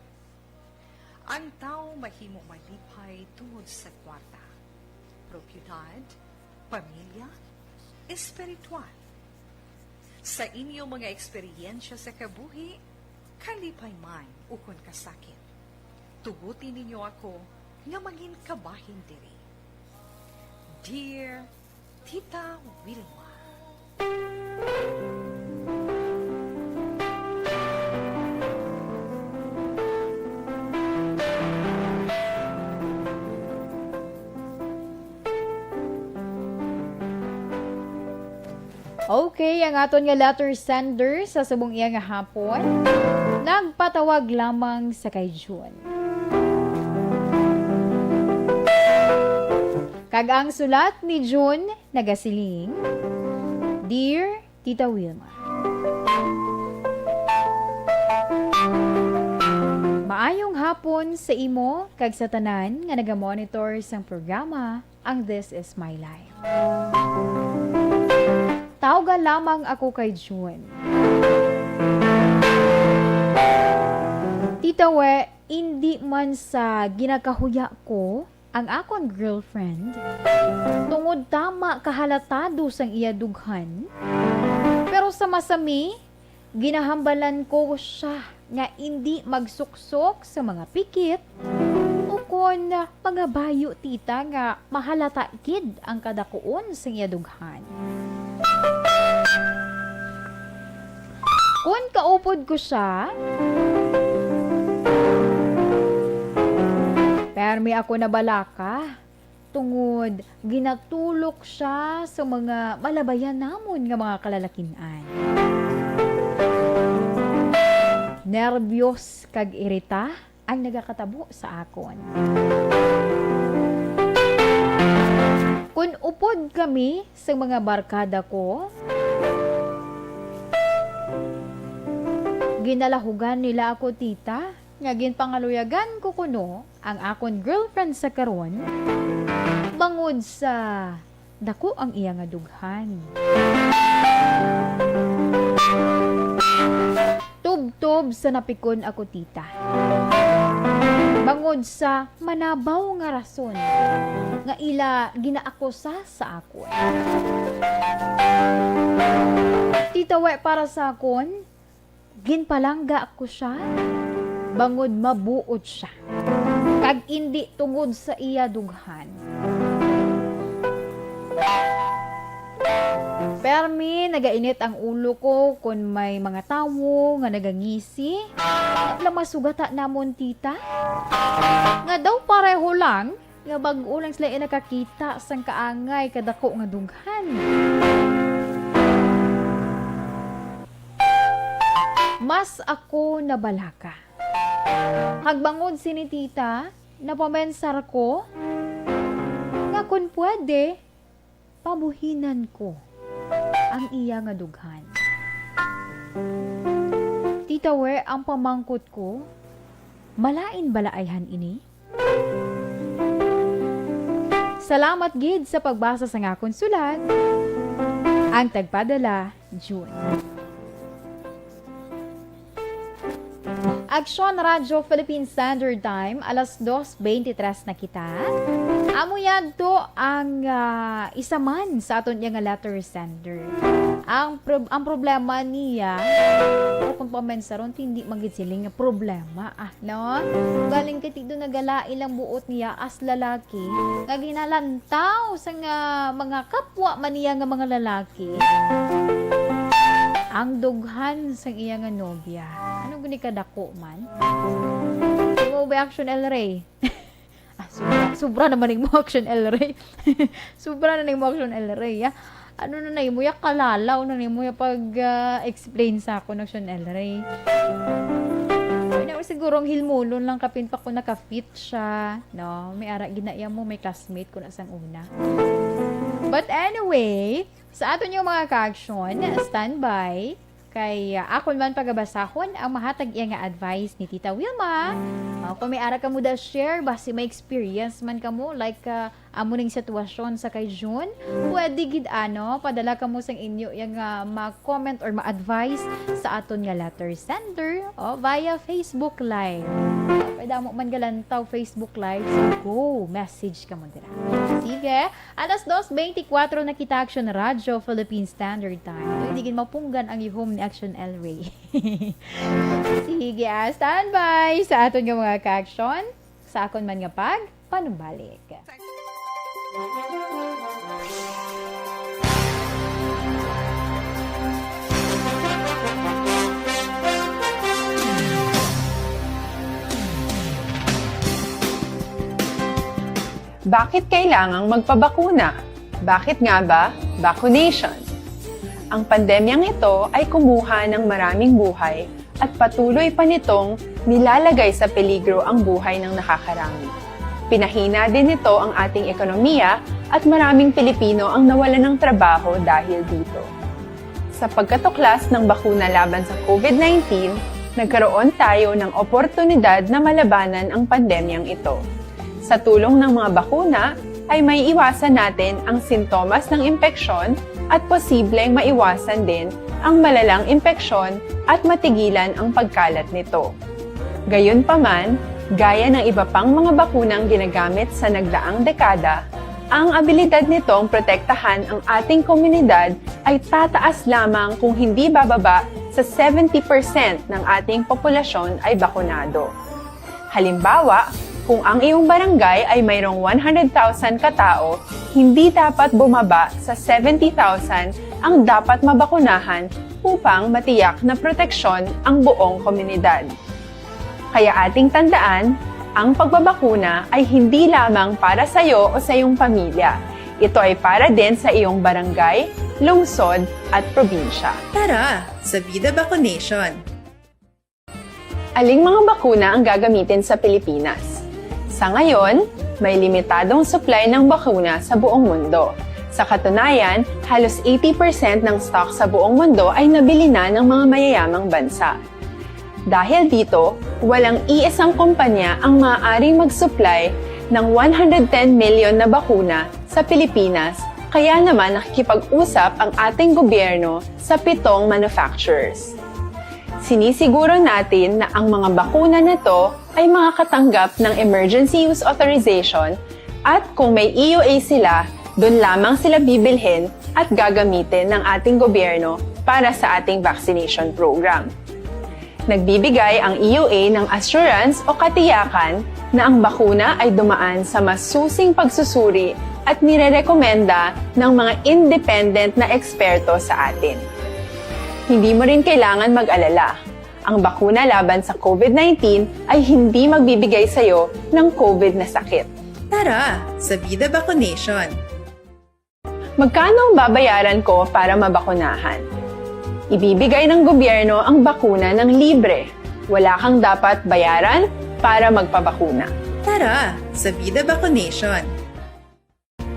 Ang tawo mahimo malipay tungod sa kwarta, propiedad, pamilya, espiritual. Sa inyo mga eksperyensya sa kabuhi, kalipay man ukon kasakit, tuguti ninyo ako nga mangin kabahin diri. Dear Tita Wilma. Okay, ang aton nga letter sender sa subong iya nga hapon, nagpatawag lamang sa kay June. Kag ang sulat ni June nagasiling, Dear Tita Wilma, maayong hapon sa imo kag sa tanan nga nagamonitor sang programa ang This Is My Life. Tawga lamang ako kay June. Tita We, indi man sa ginakahuya ko ang akon girlfriend, tungod tama kahalatado sang iya dughan, pero sa masami, ginahambalan ko sia nga indi magsuksok sa mga pikit ukon Kon mga bayo, tita, nga mahalata gid ang kadakuon sang iya dughan. Kon kaupod ko sia, permi ako nabalaka, tungod ginatulok sia sa mga malabayan namon nga mga kalalakin-an. Nerbyos kag irita ang nagakatabo sa akon. Kon upod kami sa mga barkada ko, ginalahugan nila ako, tita, nga ginpangaluyagan ko kuno ang akon girlfriend sa karon, bangod sa dako ang iya nga dughan. Tubtob sa napikon ako, tita, bangod sa manabaw nga rason nga ila ginaakusa sa akon. Tita, we, para sa akon, ginpalangga ko sia bangod mabuot sia, kag indi tungod sa iya dughan. Permi nagainit ang ulo ko kon may mga tawo nga nagangisi. Wala masugata namon, tita, nga daw pareho lang nga bag-o lang sila nakakita sang kaangay kadako nga dughan. Mas ako nabalaka. Kag bangod sini, tita, napamensar ko nga kon pwede, pabuhinan ko ang iya nga dughan. Tita, we, ang pamangkot ko, malain bala ayhan ini? Salamat gid sa pagbasa sang akon sulat. Ang tagpadala, June. Aksyon Radyo Philippine Standard Time, alas dos beintitres na kita. Amo yadto ang, ah, isa man sa aton nga letter sender. Ang prob-, ang problema niya, pero kung pamensaron, hindi man gid siling nga problema, ah, no? Galing kay tido nagalain lang buot niya as lalaki, nga ginalantaw sa nga mga kapwa man niya nga mga lalaki, ang dughan sang iya nga nobya. Ano gani kadako man? Imo ba, Action El Rey? Ah, sobra, sobra naman ning mo, Action El Rey. Sobra na ning mo, Action El Rey, ah. Ano na na imo ya, kalalaw na nimo ya pag, ah, explain sa akon, Action El Rey. Ay, na, siguro ang hilmulon lang kapin pa ko naka-fit siya, no? May ara gina iya mo, may classmate ko na sang una. But anyway, sa aton yung mga ka-action, standby. Kay, ah, akon man pagabasahon ang mahatag iya nga advice ni Tita Wilma. Ah, kung may ara kamo da share, basi may experience man kamo, like, ah, amo ning sitwasyon sa kay June, pwede gid, ano, padala kamo sang inyo yang, ah, ma-comment or ma-advise sa aton nga letter sender o via Facebook Live. Pwede mo man galantaw Facebook Live, so go, message kamo dira. Sige, alas dos beintikwatro na kita, Action Radyo Philippine Standard Time. Pwede gid mapunggan ang ihom ni Action El Rey. Sige, ah, standby sa aton nga mga ka-action, sa akon man nga pag panumbalik. Bakit kailangang magpabakuna? Bakit nga ba vaccination? Ang pandemyang ito ay kumuha ng maraming buhay at patuloy pa nitong nilalagay sa peligro ang buhay ng nakakarami. Pinahina din nito ang ating ekonomiya at maraming Pilipino ang nawalan ng trabaho dahil dito. Sa pagkatuklas ng bakuna laban sa COVID nineteen, nagkaroon tayo ng oportunidad na malabanan ang pandemyang ito. Sa tulong ng mga bakuna, ay maiiwasan natin ang sintomas ng impeksyon at posibleng maiwasan din ang malalang impeksyon at matigilan ang pagkalat nito. Gayunpaman, gaya ng iba pang mga bakunang ginagamit sa nagdaang dekada, ang abilidad nitong protektahan ang ating komunidad ay tataas lamang kung hindi bababa sa seventy percent ng ating populasyon ay bakunado. Halimbawa, Kung ang iyong barangay ay mayroong one hundred thousand ka tawo, hindi dapat bumaba sa seventy thousand ang dapat mabakunahan upang matiyak na proteksyon ang buong komunidad. Kaya ating tandaan, ang pagbabakuna ay hindi lamang para sa iyo o sa iyong pamilya. Ito ay para din sa iyong barangay, lungsod, at probinsya. Tara, sa Vida Vaccination! Aling mga bakuna ang gagamitin sa Pilipinas? Sa ngayon, may limitadong supply ng bakuna sa buong mundo. Sa katunayan, halos eighty percent ng stock sa buong mundo ay nabili na ng mga mayayamang bansa. Dahil dito, walang iisang kumpanya ang maaaring mag-supply ng one hundred ten million na bakuna sa Pilipinas, kaya naman nakikipag-usap ang ating gobyerno sa pitong manufacturers. Sinisiguro natin na ang mga bakuna na to ay makakatanggap ng emergency use authorization, at kung may E U A sila, doon lamang sila bibilhin at gagamitin ng ating gobyerno para sa ating vaccination program. Nagbibigay ang E U A ng assurance o katiyakan na ang bakuna ay dumaan sa masusing pagsusuri at nirerekomenda ng mga independent na eksperto sa atin. Hindi mo rin kailangan mag-alala. Ang bakuna laban sa COVID nineteen ay hindi magbibigay sa iyo ng COVID na sakit. Tara, sa Vida Vaccination! Magkano ang babayaran ko para mabakunahan? Ibibigay ng gobyerno ang bakuna ng libre. Wala kang dapat bayaran para magpabakuna. Tara, sa Vida Vaccination!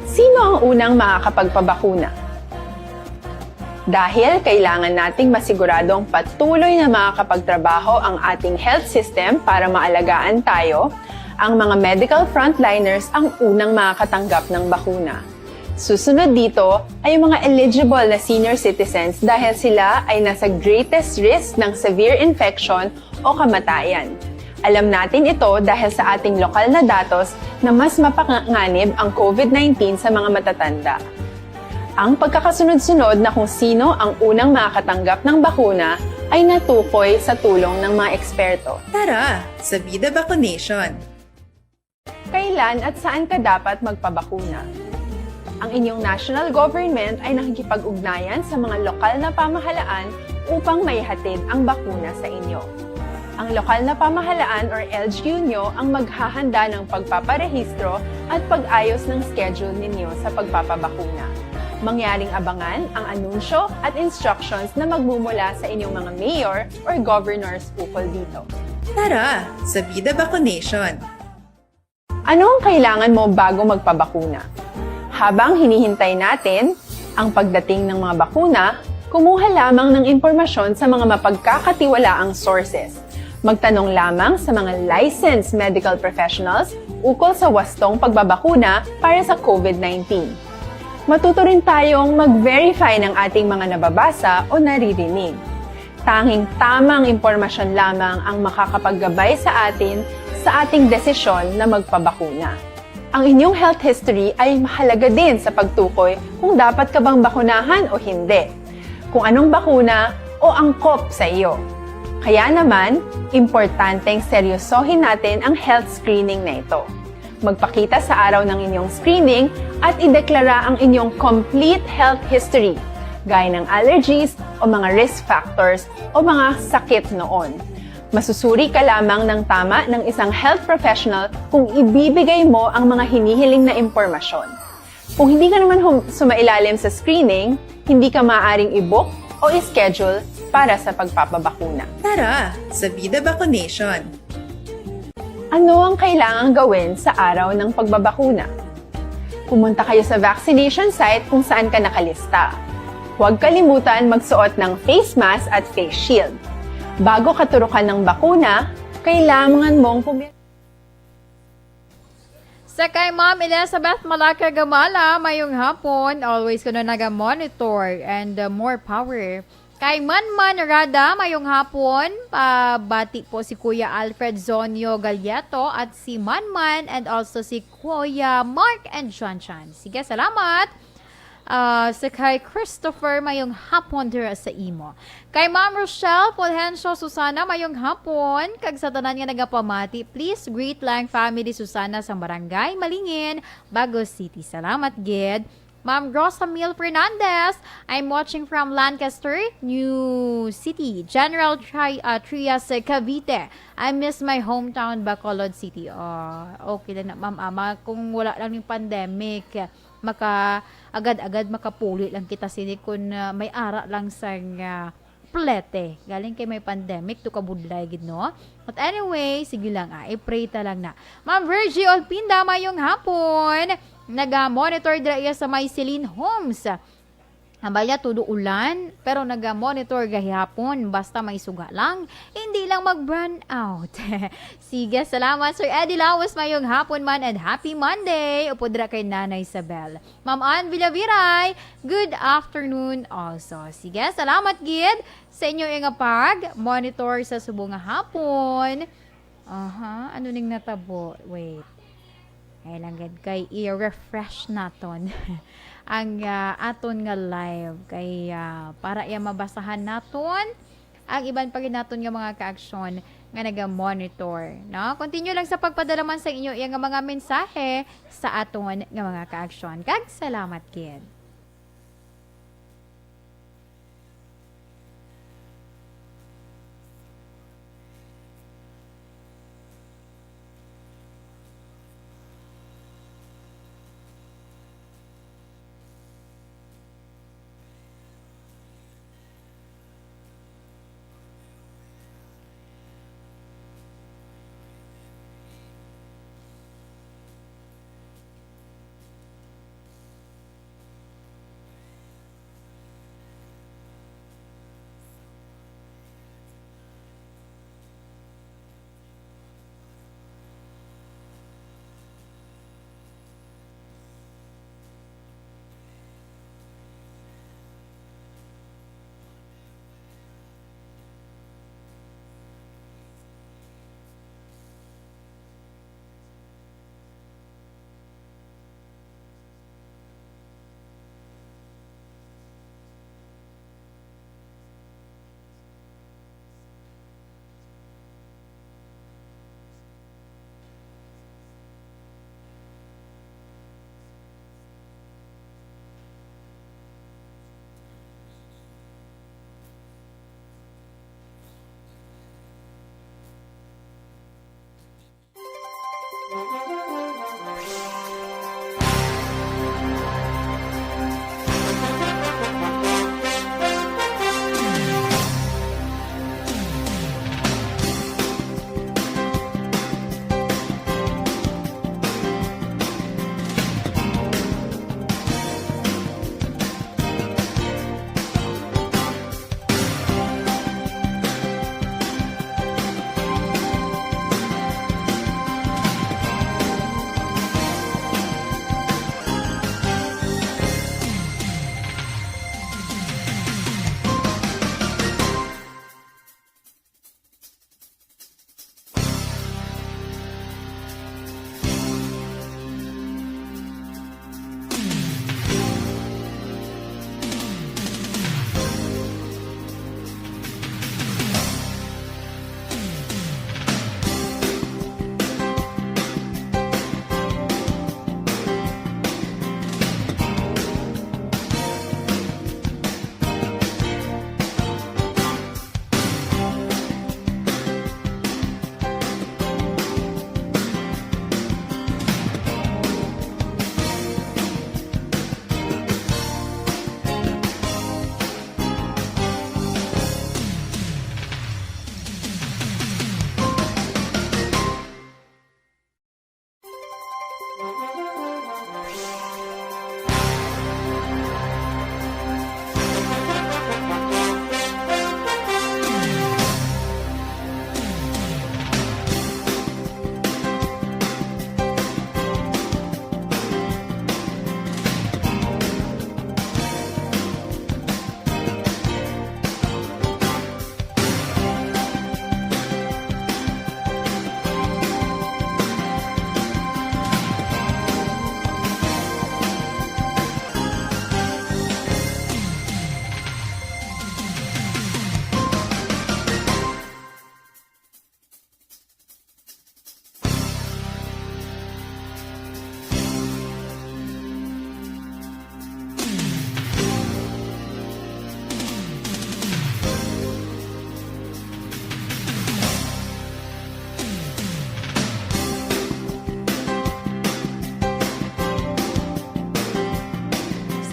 Sino ang unang makakapagpabakuna? Dahil kailangan nating masiguradong patuloy na makakapagtrabaho ang ating health system para maalagaan tayo, ang mga medical frontliners ang unang makakatanggap ng bakuna. Susunod dito ay ang mga eligible na senior citizens dahil sila ay nasa greatest risk ng severe infection o kamatayan. Alam natin ito dahil sa ating lokal na datos na mas mapanganib ang COVID nineteen sa mga matatanda. Ang pagkakasunod-sunod na kung sino ang unang makakatanggap ng bakuna ay natukoy sa tulong ng mga eksperto. Tara, sa Vida Vaccination! Kailan at saan ka dapat magpabakuna? Ang inyong national government ay nakikipag-ugnayan sa mga lokal na pamahalaan upang maihatid ang bakuna sa inyo. Ang lokal na pamahalaan or L G U nyo ang maghahanda ng pagpaparehistro at pag-ayos ng schedule ninyo sa pagpapabakuna. Mangyaring abangan ang anunsyo at instructions na magmumula sa inyong mga mayor or governors ukol dito. Tara, sa Vida Vaccination! Ano ang kailangan mo bago magpabakuna? Habang hinihintay natin ang pagdating ng mga bakuna, kumuha lamang ng impormasyon sa mga mapagkakatiwalaang sources. Magtanong lamang sa mga licensed medical professionals ukol sa wastong pagbabakuna para sa COVID nineteen. Matuto rin tayong mag-verify ng ating mga nababasa o naririnig. Tanging tamang impormasyon lamang ang makakapaggabay sa atin sa ating desisyon na magpabakuna. Ang inyong health history ay mahalaga din sa pagtukoy kung dapat ka bang bakunahan o hindi, kung anong bakuna o angkop sa iyo. Kaya naman, importanteng seryosohin natin ang health screening na ito. Magpakita sa araw ng inyong screening at ideklara ang inyong complete health history, gaya ng allergies o mga risk factors o mga sakit noon. Masusuri ka lamang ng tama ng isang health professional kung ibibigay mo ang mga hinihiling na impormasyon. Kung hindi ka naman hum- sumailalim sa screening, hindi ka maaaring i-book o i-schedule para sa pagpapabakuna. Tara, sa Vida Vaccination! Ano ang kailangang gawin sa araw ng pagbabakuna? Pumunta kayo sa vaccination site kung saan ka nakalista. Huwag kalimutan magsuot ng face mask at face shield. Bago ka turukan ng bakuna, kailangan mong pumi- Sa kay Ma'am Elizabeth Malaka Gamala, mayong hapon. Always kuno naga-monitor and, uh, more power. Kay Manman Rada, mayong hapon. Pabati po si Kuya Alfred Zonio Galieto at si Manman and also si Kuya Mark and John Chan. Sige, salamat. Ah, sa kay Christopher, mayong hapon dira sa imo. Kay Ma'am Rochelle Fulgencio Susana, mayong hapon. Kag sa tanan nga nagapamati, please greet lang family Susana sa Barangay Malingin, Bago City. Salamat gid. Ma'am Rosamil Fernandez, I'm watching from Lancaster, New City. General Tri-, ah, Trias, Cavite. I miss my hometown, Bacolod City. Ah, okay lang na, ma'am, ama, kung wala lang yung pandemic, maka agad-agad makapuli lang kita sini kun, ah, may ara lang sang, ah, plete. Galing kay may pandemic, to kabudlay gid, no? But anyway, sige lang, ah, i-pray ta lang na. Ma'am Virgie Olpinda, mayong hapon. Naga-monitor dira iya sa may Celine Homes. Ang balya, tudo ulan, pero naga-monitor gahihapon. Basta may suga lang, hindi lang mag-brownout. Sige, salamat, Sir Eddie Lawas. Mayong hapon man and happy Monday. Upod ra kay Nanay Isabel. Ma'am Ann Villaviray, good afternoon also. Sige, salamat gid sa inyo nga pag-monitor sa subong nga hapon. Aha, ano ning natabo? Wait. Ay lang gid kay i-refresh naton ang, ah, aton nga live kay, ah, para iya mabasahan naton ang iban pa gid naton nga mga kaaksyon nga naga-monitor, no? Continue lang sa pagpadala man sa inyo iya nga mga mensahe sa aton nga mga kaaksyon. Kag salamat gid.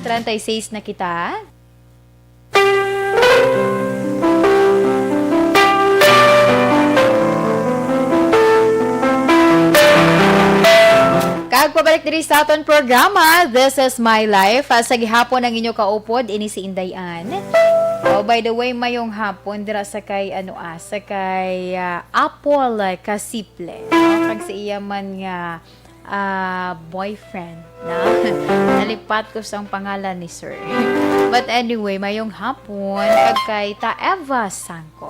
treinta y seis na kita. Kag pabalik diri sa aton programa, This Is My Life. Ah, sa gihapon ang inyo kaupod, ini si Inday Ann. Oh, by the way, mayong hapon dira sa kay, ano, ah, sa kay, ah, Apple, ah, Casiple, no? Kag sa iya man nga, ah, boyfriend, no? Nalipat ko sang pangalan ni Sir. But anyway, mayong hapon kag kay Ta Eva Sangko.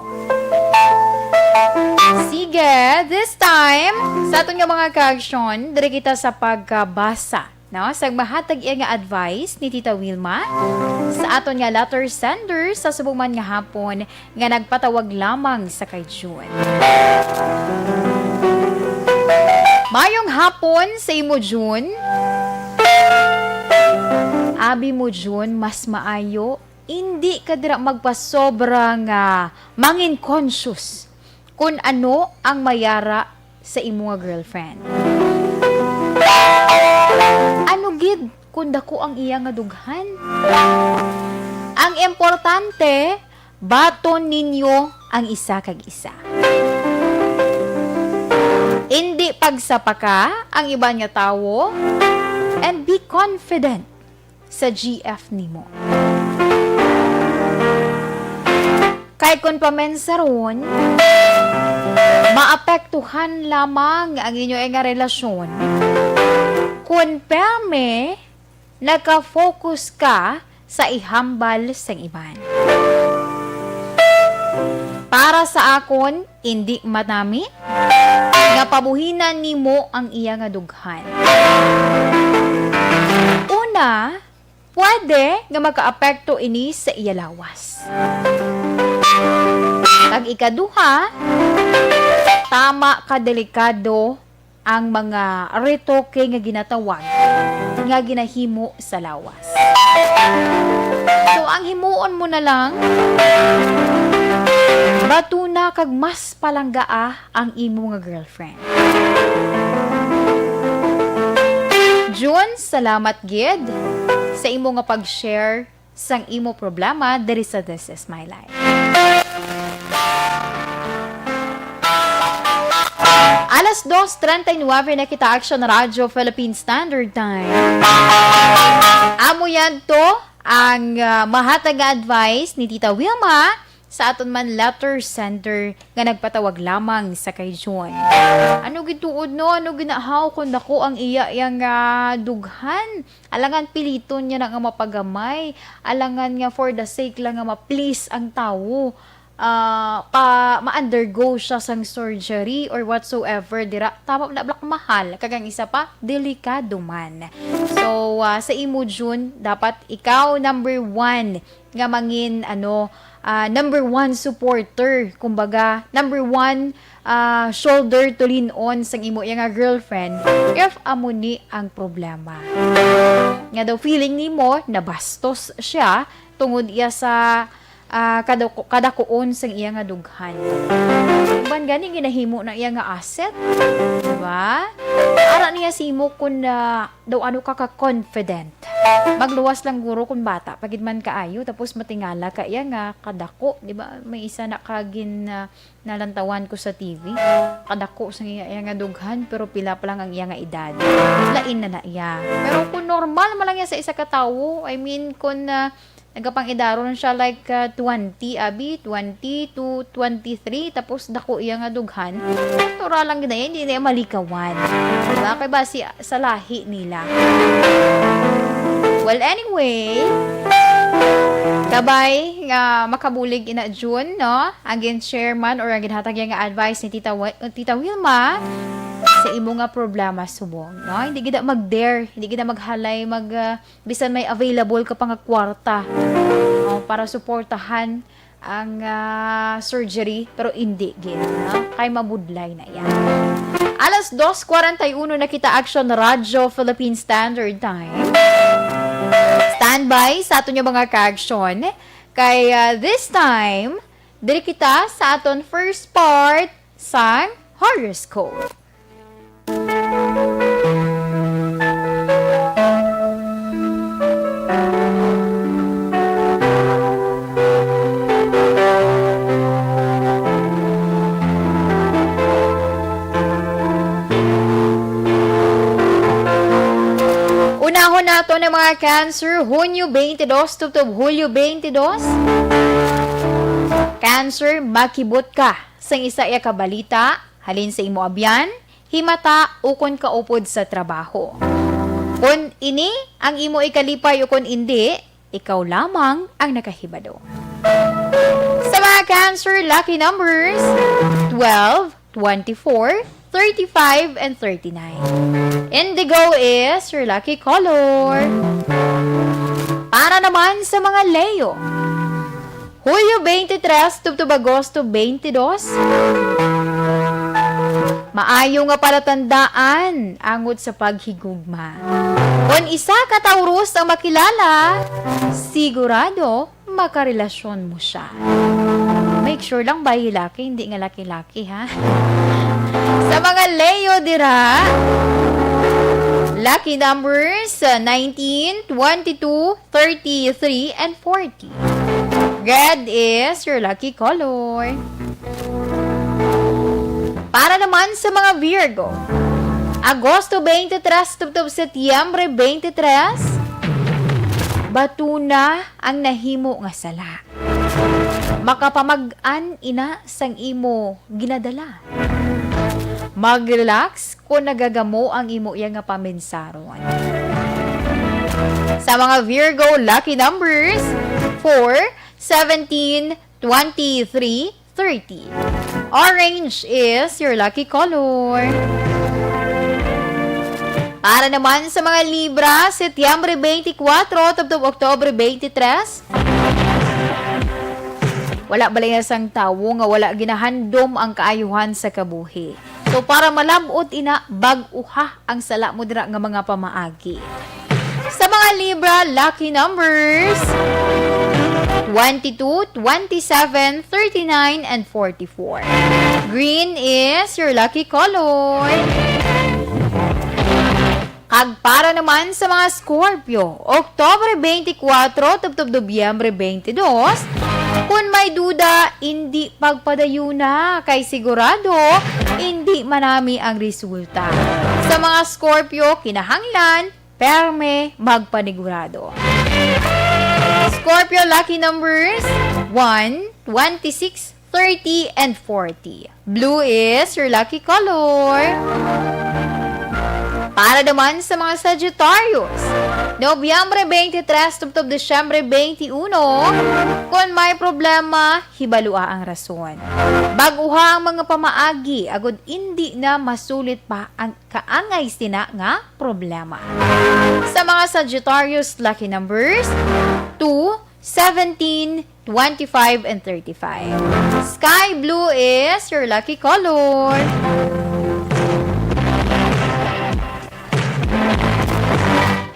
Sige, this time, sa aton nga mga kaaksyon, diri kita sa pagkabasa, no? Sa mahatag iya nga advice ni Tita Wilma sa aton nga letter sender sa subong man nga hapon nga nagpatawag lamang sa kay June. Mayong hapon sa imo, June. Abi mo, June, mas maayo indi ka dira magpasobra nga mangin conscious kun ano ang mayara sa imo nga girlfriend. Ano gid kung dako ang iya nga dughan? Ang importante, baton ninyo ang isa kag isa. Indi pagsapaka ang iban nga tawo, and be confident sa G F nimo. Kay kon pamensaron, maapektuhan lamang ang inyo nga relasyon kon perme naka-focus ka sa ihambal sang iban. Para sa akon, indi manami nga pabuhinan nimo ang iya nga dughan. Una, pwede nga makaapekto ini sa iya lawas. Kag ikaduha, tama ka delikado ang mga retoke nga ginatawag nga ginahimo sa lawas. So, ang himuon mo na lang, batuna kag mas palanggaa ang imo nga girlfriend. June, salamat gid sa imo nga pag-share sang imo problema diri sa This Is My Life. Alas dos treinta y nueve na kita, Action Radio Philippine Standard Time. Amo yan to ang, ah, mahatag nga advice ni Tita Wilma sa aton man letter sender nga nagpatawag lamang sa kay June. Ano gid tuod, no? Ano ginahaw kung dako ang iya yang, ah, dughan? Alangan piliton niya na nga mapagamay. Alangan nga for the sake lang nga ma-please ang tawo, ah, pa ma-undergo siya sang surgery or whatsoever dira. Tama na, black, mahal. Kag ang isa pa, delikado man. So, ah, sa imo, June, dapat ikaw number one nga mangin, ano, ah, number one supporter, kumbaga, number one, ah, shoulder to lean on sang imo iya nga girlfriend if amo ni ang problema. Nga daw feeling nimo nabastos siya tungod iya sa, ah, kadako-, kadakuon sang iya nga dughan. Uban gani ginahimo na iya nga asset, di ba? Ara niya sa imo kun, ah, daw ano ka ka-confident. Magluwas lang guro kung bata pa gid man kaayo, tapos matingala ka iya nga kadako, di ba? May isa na ka gin-, ah, nalantawan ko sa T V. Kadako sa iya, iya nga dughan, pero pila pa lang ang iya nga edad. Lain na na iya. Pero kung normal man lang iya sa isa ka tawo, I mean, kung, ah, nagapangidaron siya, like, ah, twenty, abi, twenty to twenty-three, tapos dako iya nga dughan, natural lang gid na iya, hindi na iya malikawan. Diba? Kay basi sa lahi nila. Well, anyway, kabay nga makabulig ina June, no? Ang gin-share man or ang ginhatag niya nga advice ni Tita Wa-, Tita Wilma sa imo nga problema subong, no? Hindi gid na mag-dare, hindi gid na maghalay, mag, ah, bisan may available ka pa nga kwarta, no, para suportahan ang, ah, surgery, pero indi gid, no? Kay mabudlay na iya. Alas dos kwarenta y uno na kita, Action Radio Philippine Standard Time. Standby sa aton nga mga ka-action. Kay, ah, this time, diri kita sa aton first part sang horoscope. Nato na mga Cancer, Hunyo twenty-two tubtob Hulyo twenty-two. Cancer, makibot ka sang isa iya ka balita halin sa imo abyan, himata, ukon kaupod sa trabaho. Kon ini ang imo ikalipay ukon indi, ikaw lamang ang nakahibalo. Sa mga Cancer, lucky numbers, twelve, twenty-four, thirty-five, and thirty-nine. Indigo is your lucky color. Para naman sa mga Leo, Hulyo twenty-three tubtob Agosto twenty-two, maayo nga palatandaan angot sa paghigugma. Kon isa ka Taurus ang makilala, sigurado makarelasyon mo siya. Make sure lang, bayi laki, hindi nga laki-laki, ha? Sa mga Leo dira, lucky numbers, uh, nineteen, twenty-two, thirty-three, and forty. Red is your lucky color. Para naman sa mga Virgo, Agosto twenty-three tubtob Setyembre twenty-three, batuna ang nahimo nga sala. Makapamag-an ina sang imo ginadala. Mag-relax kon nagagamo ang imo iya nga pamensaron. Sa mga Virgo, lucky numbers, four, seventeen, twenty-three, thirty. Orange is your lucky color. Para naman sa mga Libra, Setyembre twenty-four tubtob Oktubre twenty-three, wala balay na sang tawo nga wala ginahandom ang kaayuhan sa kabuhi. So, para malab-ot ina, bag-uha ang sala mo dira nga mga pamaagi. Sa mga Libra, lucky numbers, twenty-two, twenty-seven, thirty-nine, and forty-four. Green is your lucky color. Kag para naman sa mga Scorpio, Oktubre twenty-four tubtob Nobyembre twenty-two, kun may duda, indi pagpadayuna, kay sigurado indi manami ang resulta. Sa mga Scorpio, kinahanglan perme magpanigurado. Scorpio lucky numbers, one, twenty-six, thirty, and forty. Blue is your lucky color. Para naman sa mga Sagittarius, Nobyembre twenty-three tubtob Disyembre twenty-one, kon may problema, hibalua ang rason. Bag-uha ang mga pamaagi agod indi na masulit pa ang kaangay sina nga problema. Sa mga Sagittarius lucky numbers, two, seventeen, twenty-five, and thirty-five. Sky blue is your lucky color.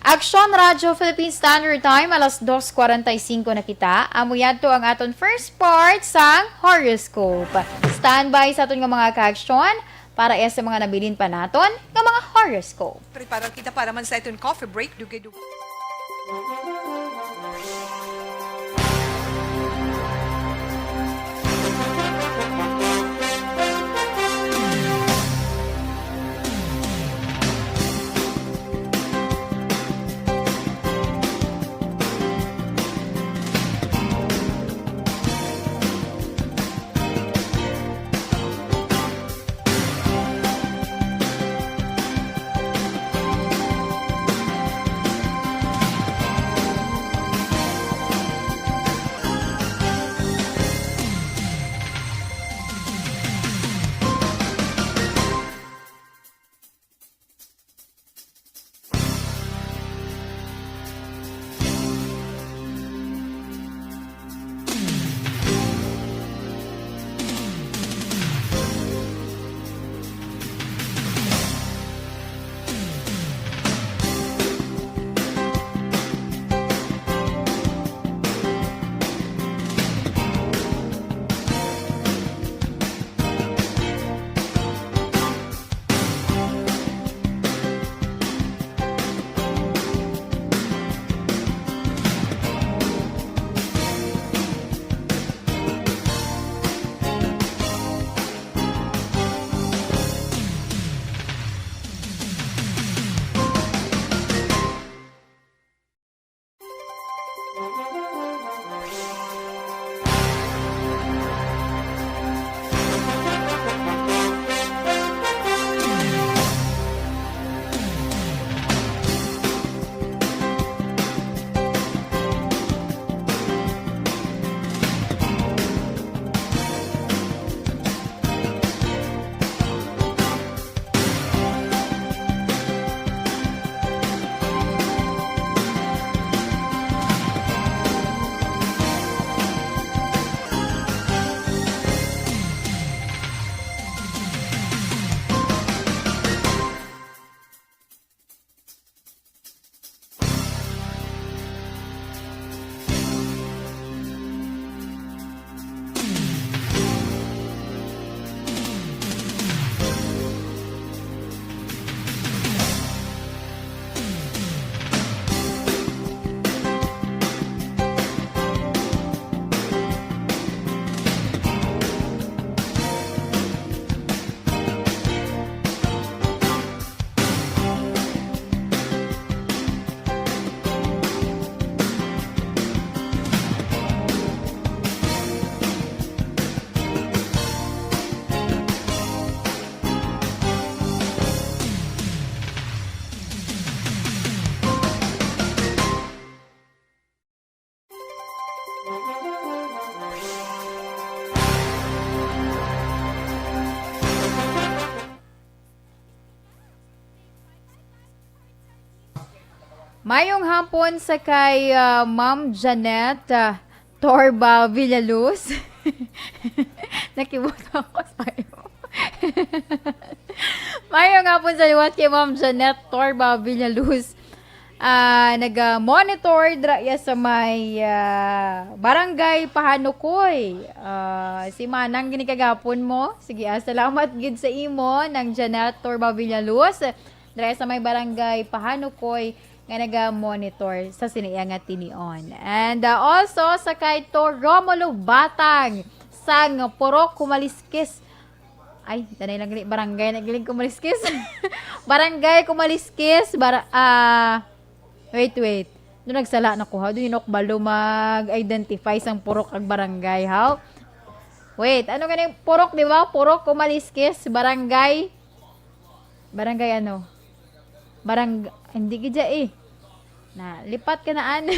Aksyon Radyo Philippine Standard Time, alas dos cuarenta y cinco na kita. Amo yadto ang aton first part sang horoscope. Standby sa aton nga mga kaaksyon para iya sa mga nabilin pa naton nga mga horoscope. Prepara kita para man sa aton coffee break. Dugay-dugay. Mayong hapon sa kay, ah, Ma'am Janet, ah, Torba Villaluz. Nakibot ako sa'yo. Mayong hapon sa liwat kay Ma'am Janet Torba Villaluz. Ah, naga-monitor dira iya sa may, ah, Barangay Pahanukoy. Ah, si Manang gini kagapon mo. Sige, ah, salamat gid sa imo, Nang Janet Torba Villaluz. Dira sa may Barangay Pahanukoy nga naga-monitor sa sini iya nga tinion. And, ah, also sa kay To Romulo Batang sang Purok Kumaliskis. Ay, danay lang gali, barangay na galing Kumaliskis. Barangay Kumaliskis, bara-, ah, wait, wait. Doon nagsala na ko, ha? Doon yung kabalo mag-identify sang purok ag barangay, ha? Wait, ano gani? Purok, di ba? Purok Kumaliskis, barangay. Barangay ano? Barang-, hindi gid siya eh. Na, lipat ka na, an.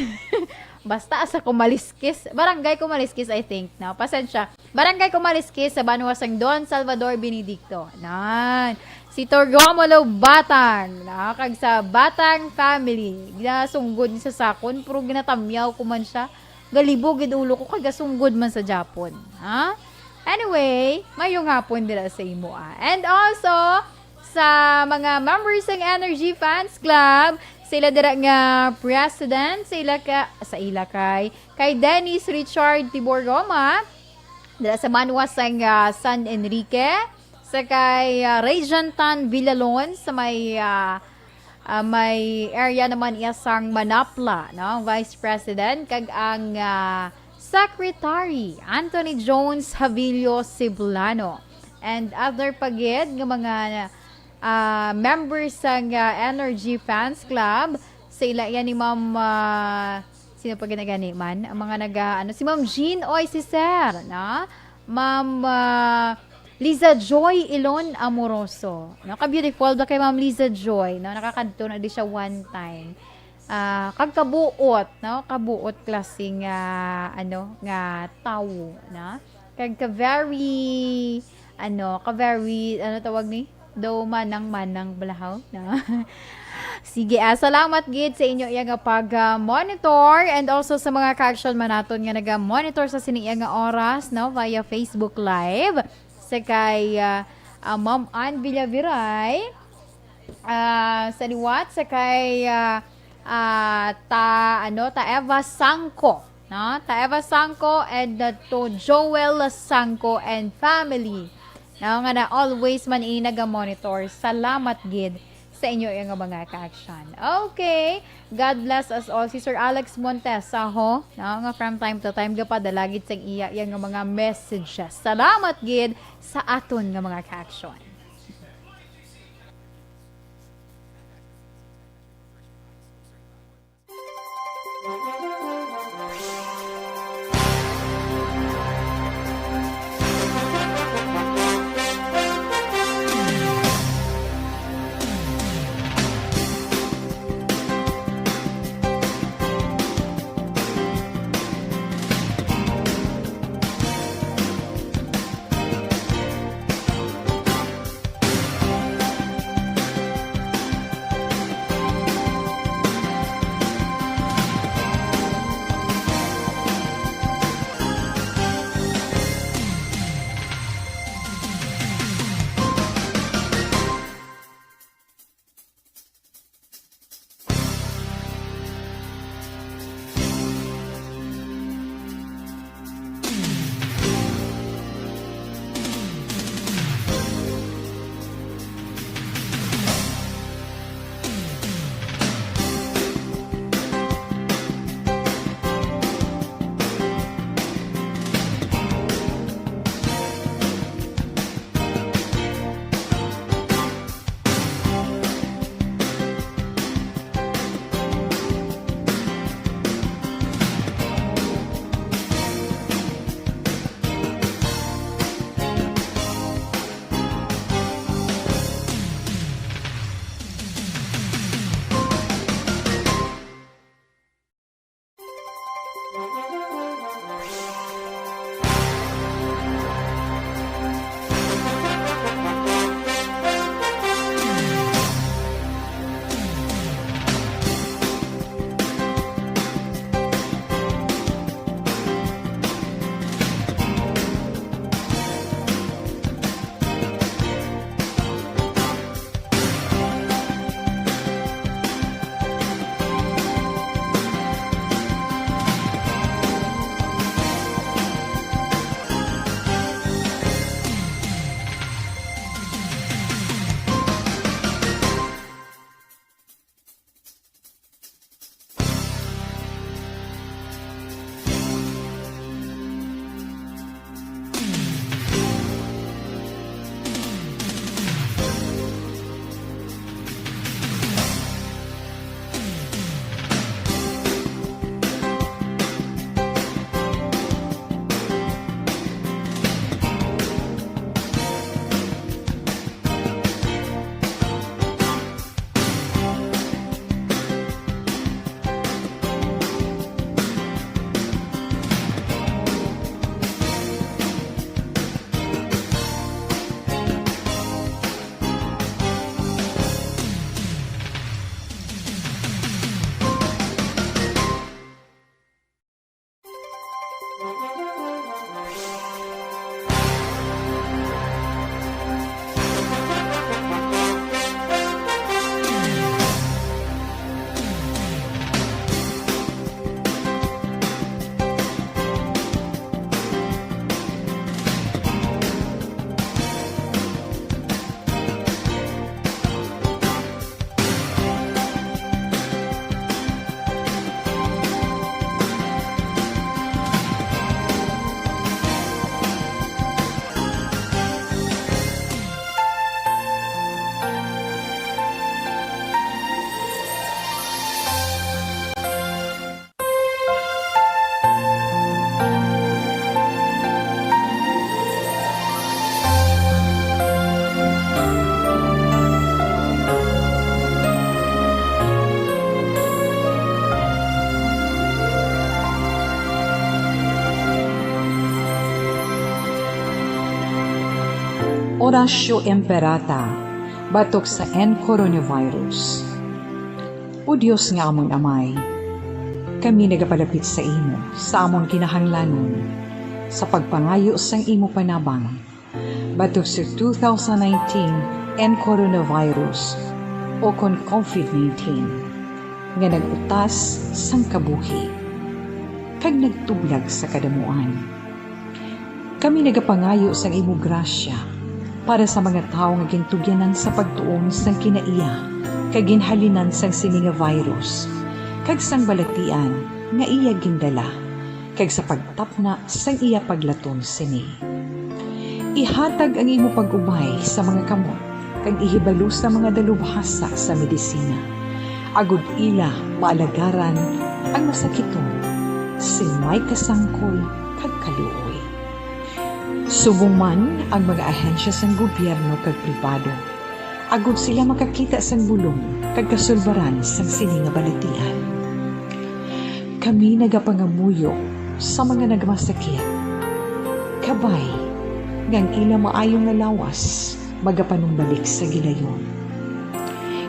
Basta sa Kumaliskis. Barangay Kumaliskis, I think. No? Pasensya. Barangay Kumaliskis sa banwa sang Don Salvador Benedicto. Nan. Si To Romulo Batang. No? Kag sa Batang family. Ginasunggod ni sa sakon, pero ginatamyaw ko man siya. Galibog gid ulo ko, kag gasunggod man sa Japon. Ha? Anyway, mayong hapon dira sa imo, ah. And also, sa mga members ng Energy Fans Club, sila dira nga president, sa ila ka, sa ila kay, kay Dennis Richard Tibor Roma, dira sa banwa sang, ah, San Enrique, sa kay, ah, Regentan Villalon, sa may, ah, ah, may area naman iya sang Manapla, no? Vice President, kag ang, ah, Secretary Anthony Jones Havillo Siblano, and other pa gid nga mga, ah, members sang, ah, Energy Fans Club. Sa ila yan ni Ma'am, ah, sino pa ginagani man? Ang mga naga, ano, si Ma'am Jean Oy Siser, no? Ma'am, ah, Liza Joy Ilon Amoroso, no? Ka-beautiful ba kay Ma'am Liza Joy, no? Nakakadto na di siya one time. Ah, kag kabuot, no? Kabuot klaseng, ah, ano, nga tawo, no? Kag ka-very, ano, ka-very, ano tawag ni? Daw manang-manang balahaw, no? Sige, ah, salamat gid sa inyo iya nga pag, ah, monitor, and also sa mga ka-action man naton nga naga-monitor sa sini iya nga oras, no, via Facebook Live. Sa kay, ah, ah, Ma'am Ann Villaviray, ah, sa liwat, sa kay, ah, ah, ta, ano, ta Eva Sangco, no? Ta Eva Sangco and, uh, to Joel Sangco and family, no? Nga na always man ini naga-monitor. Salamat gid sa inyo nga mga ka-action. Okay. God bless us all. Si Sir Alex Montes, aho, no? Nga from time to time, gapadala gid sang iya, iya nga mga messages. Salamat gid sa aton nga mga ka-action. Oratio Imperata batok sa N coronavirus. O Dios nga amon Amay, kami nagapalapit sa imo sa amon kinahanglanon sa pagpangayo sang imo panabang batok sa two thousand nineteen N coronavirus, o kon COVID nineteen, nga nag-utas sang kabuhi kag nagtublag sa kadamuan. Kami nagapangayo sang imo grasya para sa mga tawo nga gintugyanan sa pagtuon sang kinaiya kag ginhalinan sang sini nga virus, kag sang balatian nga iya gindala, kag sa pagtapna sang iya paglaton sini. Ihatag ang imo pag-ubay sa mga kamot kag ihibalo sa mga dalubhasa sa medisina, agod ila maalagaran ang masakiton sing may kasangkol kag kaluoy. Subong man ang mga ahensya sang gobyerno kag pribado, agod sila makakita sang bulong kag kasulbaran sang sini nga balatian. Kami nagapangamuyo sa mga nagmasakit, kabay nga ang ila maayo nga lawas magapanumbalik sa gilayon.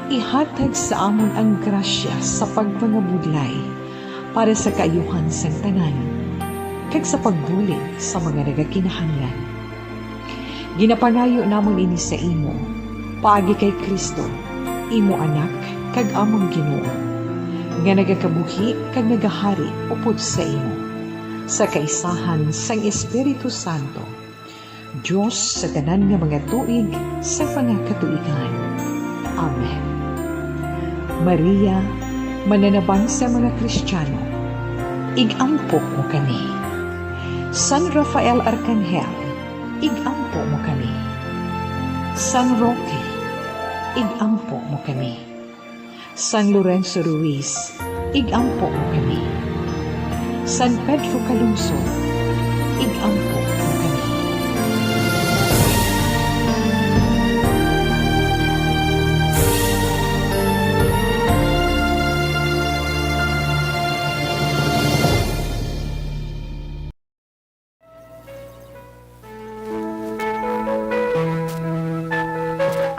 Ihatag sa amon ang grasya sa pagpangabudlay para sa kaayuhan sang tanan, kag sa pagbulig sa mga nagakinahanglan. Ginapangayo namon ini sa imo, paagi kay Cristo, imo Anak kag amon Ginoo, nga nagakabuhi kag nagahari upod sa imo, sa kaisahan sang Espiritu Santo, Dios sa tanan nga mga tuig sa mga katuigan. Amen. Maria, mananabang sa mga Kristiyano, ig-ampo mo kami. San Rafael Arkanghel, ig-ampo mo kami. San Roque, ig-ampo mo kami. San Lorenzo Ruiz, ig-ampo mo kami. San Pedro Calungsod, ig-ampo mo kami.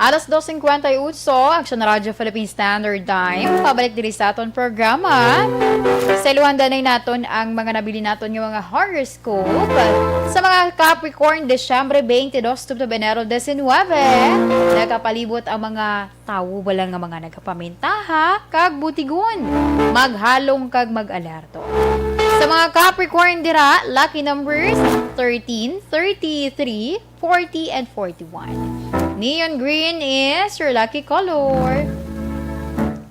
Alas dos cincuenta y ocho, Aksyon Radyo Philippine Standard Time. Pabalik diri sa aton programa. Sa iluhan danay naton ang mga nabilin naton nga mga horoscope. Sa mga Capricorn, Disyembre twenty-two, tubtob Enero diecinuebe, nakapalibot ang mga tawo bala nga mga nagapamintaha kag butigon, maghalong kag mag-alerto. Sa mga Capricorn dira, lucky numbers thirteen, thirty-three, forty, and forty-one. Neon green is your lucky color.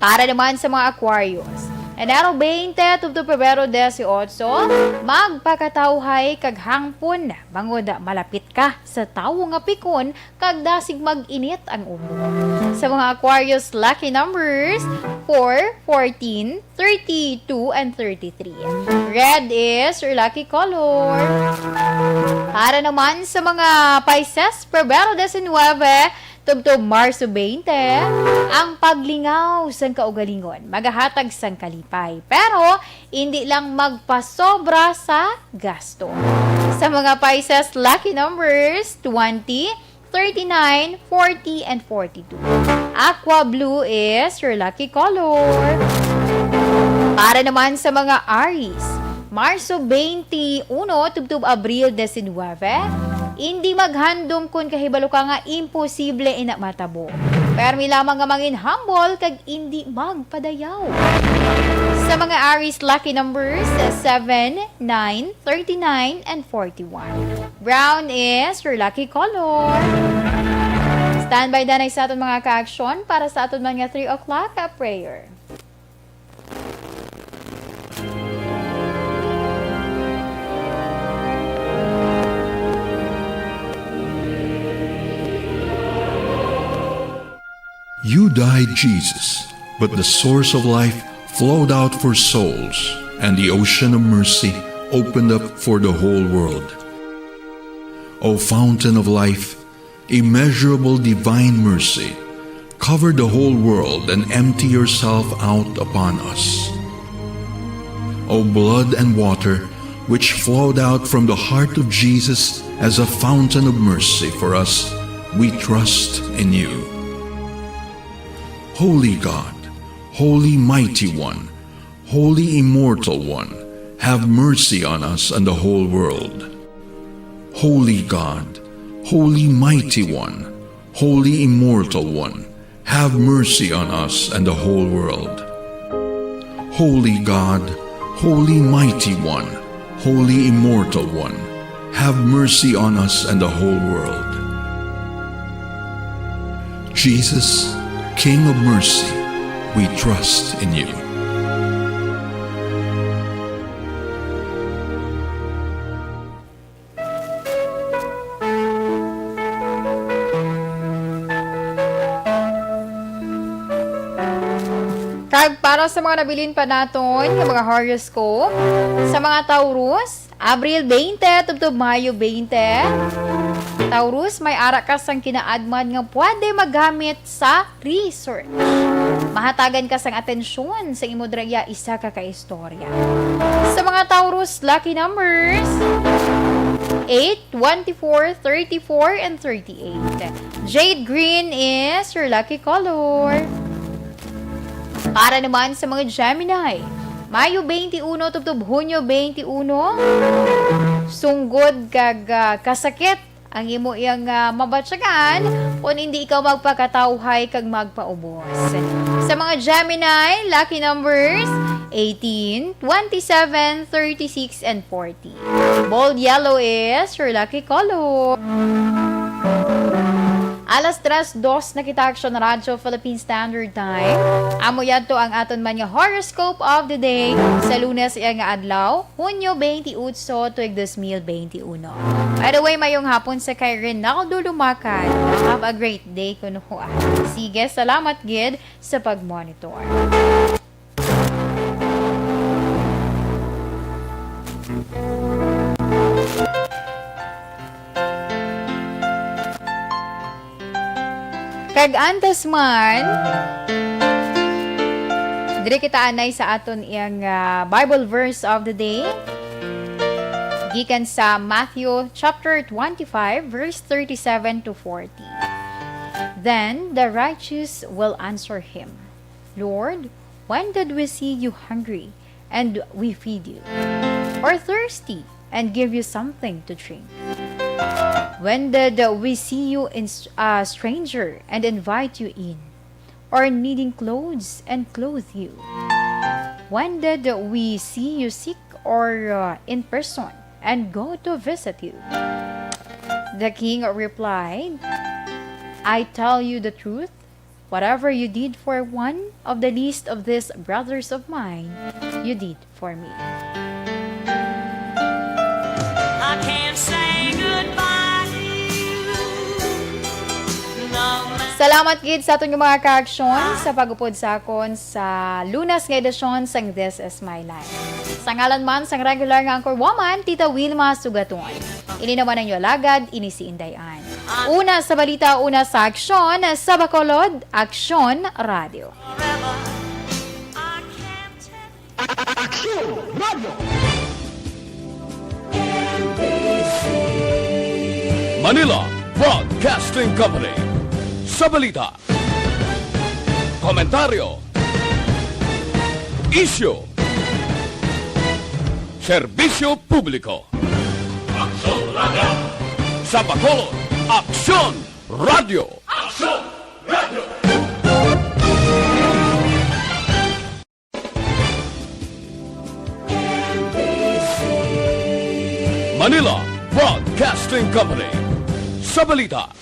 Para naman sa mga Aquarius, Enero twenty tubtob Pebrero dieciocho, magpakatawhay kag hangpon bangod malapit ka sa tawo nga pikon kag dasig mag-init ang ulo. Sa mga Aquarius, lucky numbers four, fourteen, thirty-two, and thirty-three. Red is your lucky color. Para naman sa mga Pisces, Pebrero diecinuebe tubtob Marso twenty, ang paglingaw sang kaugalingon magahatag sang kalipay, pero indi lang magpasobra sa gasto. Sa mga Pisces, lucky numbers twenty, thirty-nine, forty, and forty-two. Aqua blue is your lucky color. Para naman sa mga Aries, Marso twenty-one tubtob Abril diecinuebe, indi maghandom kon kahibalo ka nga imposible ina matabo. Permi lamang nga mangin humble kag indi magpadayaw. Sa mga Aries, lucky numbers seven, nine, thirty-nine, and forty-one. Brown is your lucky color. Standby danay sa aton mga kaaksyon para sa aton mga three o'clock, ah, prayer. You died, Jesus, but the source of life flowed out for souls, and the ocean of mercy opened up for the whole world. O fountain of life, immeasurable divine mercy, cover the whole world and empty yourself out upon us. O blood and water, which flowed out from the heart of Jesus as a fountain of mercy for us, We trust in you. Holy God, Holy Mighty One, Holy Immortal One, have mercy on us and the whole world. Holy God, Holy Mighty One, Holy Immortal One, have mercy on us and the whole world. Holy God, Holy Mighty One, Holy Immortal One, have mercy on us and the whole world. Jesus, King of mercy, we trust in you. Kag para sa mga nabilin pa naton nga mga horoscope, sa mga Taurus, Abril twenty tubtob Mayo twenty. Taurus, may ara ka sang kinaadman nga pwede magamit sa research. Mahatagan ka sang atensyon sa imo dira isa ka kaistorya. Sa mga Taurus, lucky numbers eight, twenty-four, thirty-four, and thirty-eight. Jade green is your lucky color. Para naman sa mga Gemini, Mayo twenty-one tubtob Hunyo twenty-one, sunggod kag, ah, kasakit ang imo iyang, ah, mabatyagan kon hindi ikaw magpakatawhay kag magpaubos. Sa mga Gemini, lucky numbers eighteen, twenty-seven, thirty-six, and forty. Bold yellow is your lucky color. Alas tres dos na kita, Aksyon Radyo Philippine Standard Time. Amo yadto ang aton man nga horoscope of the day sa Lunes iya nga adlaw, Hunyo twenty-eight, tuig dos mil twenty-one. By the way, mayong hapon sa kay Rinaldo Lumacan. Have a great day kuno. Sige, salamat gid sa pag-monitor. Kag antes man, diri kita anay sa aton iyang, ah, Bible verse of the day. Gikan sa Matthew chapter twenty-five, verse thirty-seven to forty. Then the righteous will answer him, "Lord, when did we see you hungry and we feed you, or thirsty and give you something to drink? When did we see you in, a stranger and invite you in, or needing clothes and clothe you? When did we see you sick or, uh, in prison and go to visit you?" The king replied, "I tell you the truth, whatever you did for one of the least of these brothers of mine, you did for me." I can't say goodbye to you. No matter Salamat gid sa aton nga mga kaaksyon sa pag-upod sa akon sa Lunes nga edisyon sang This Is My Life. Sa ngalan man sang regular nga anchor woman, Tita Wilma Sugaton. Ini naman ang inyo alagad, ini si Inday Ann. Una sa balita, una sa aksyon, sa Bacolod, Aksyon Radio. Aksyon Radio. Manila Broadcasting Company. Sa balita, komentaryo, isyu, serbisyo publiko. Aksyon Radio. Sa Bacolod, Aksyon Radio. Aksyon Radio. Manila Broadcasting Company. Sa balita,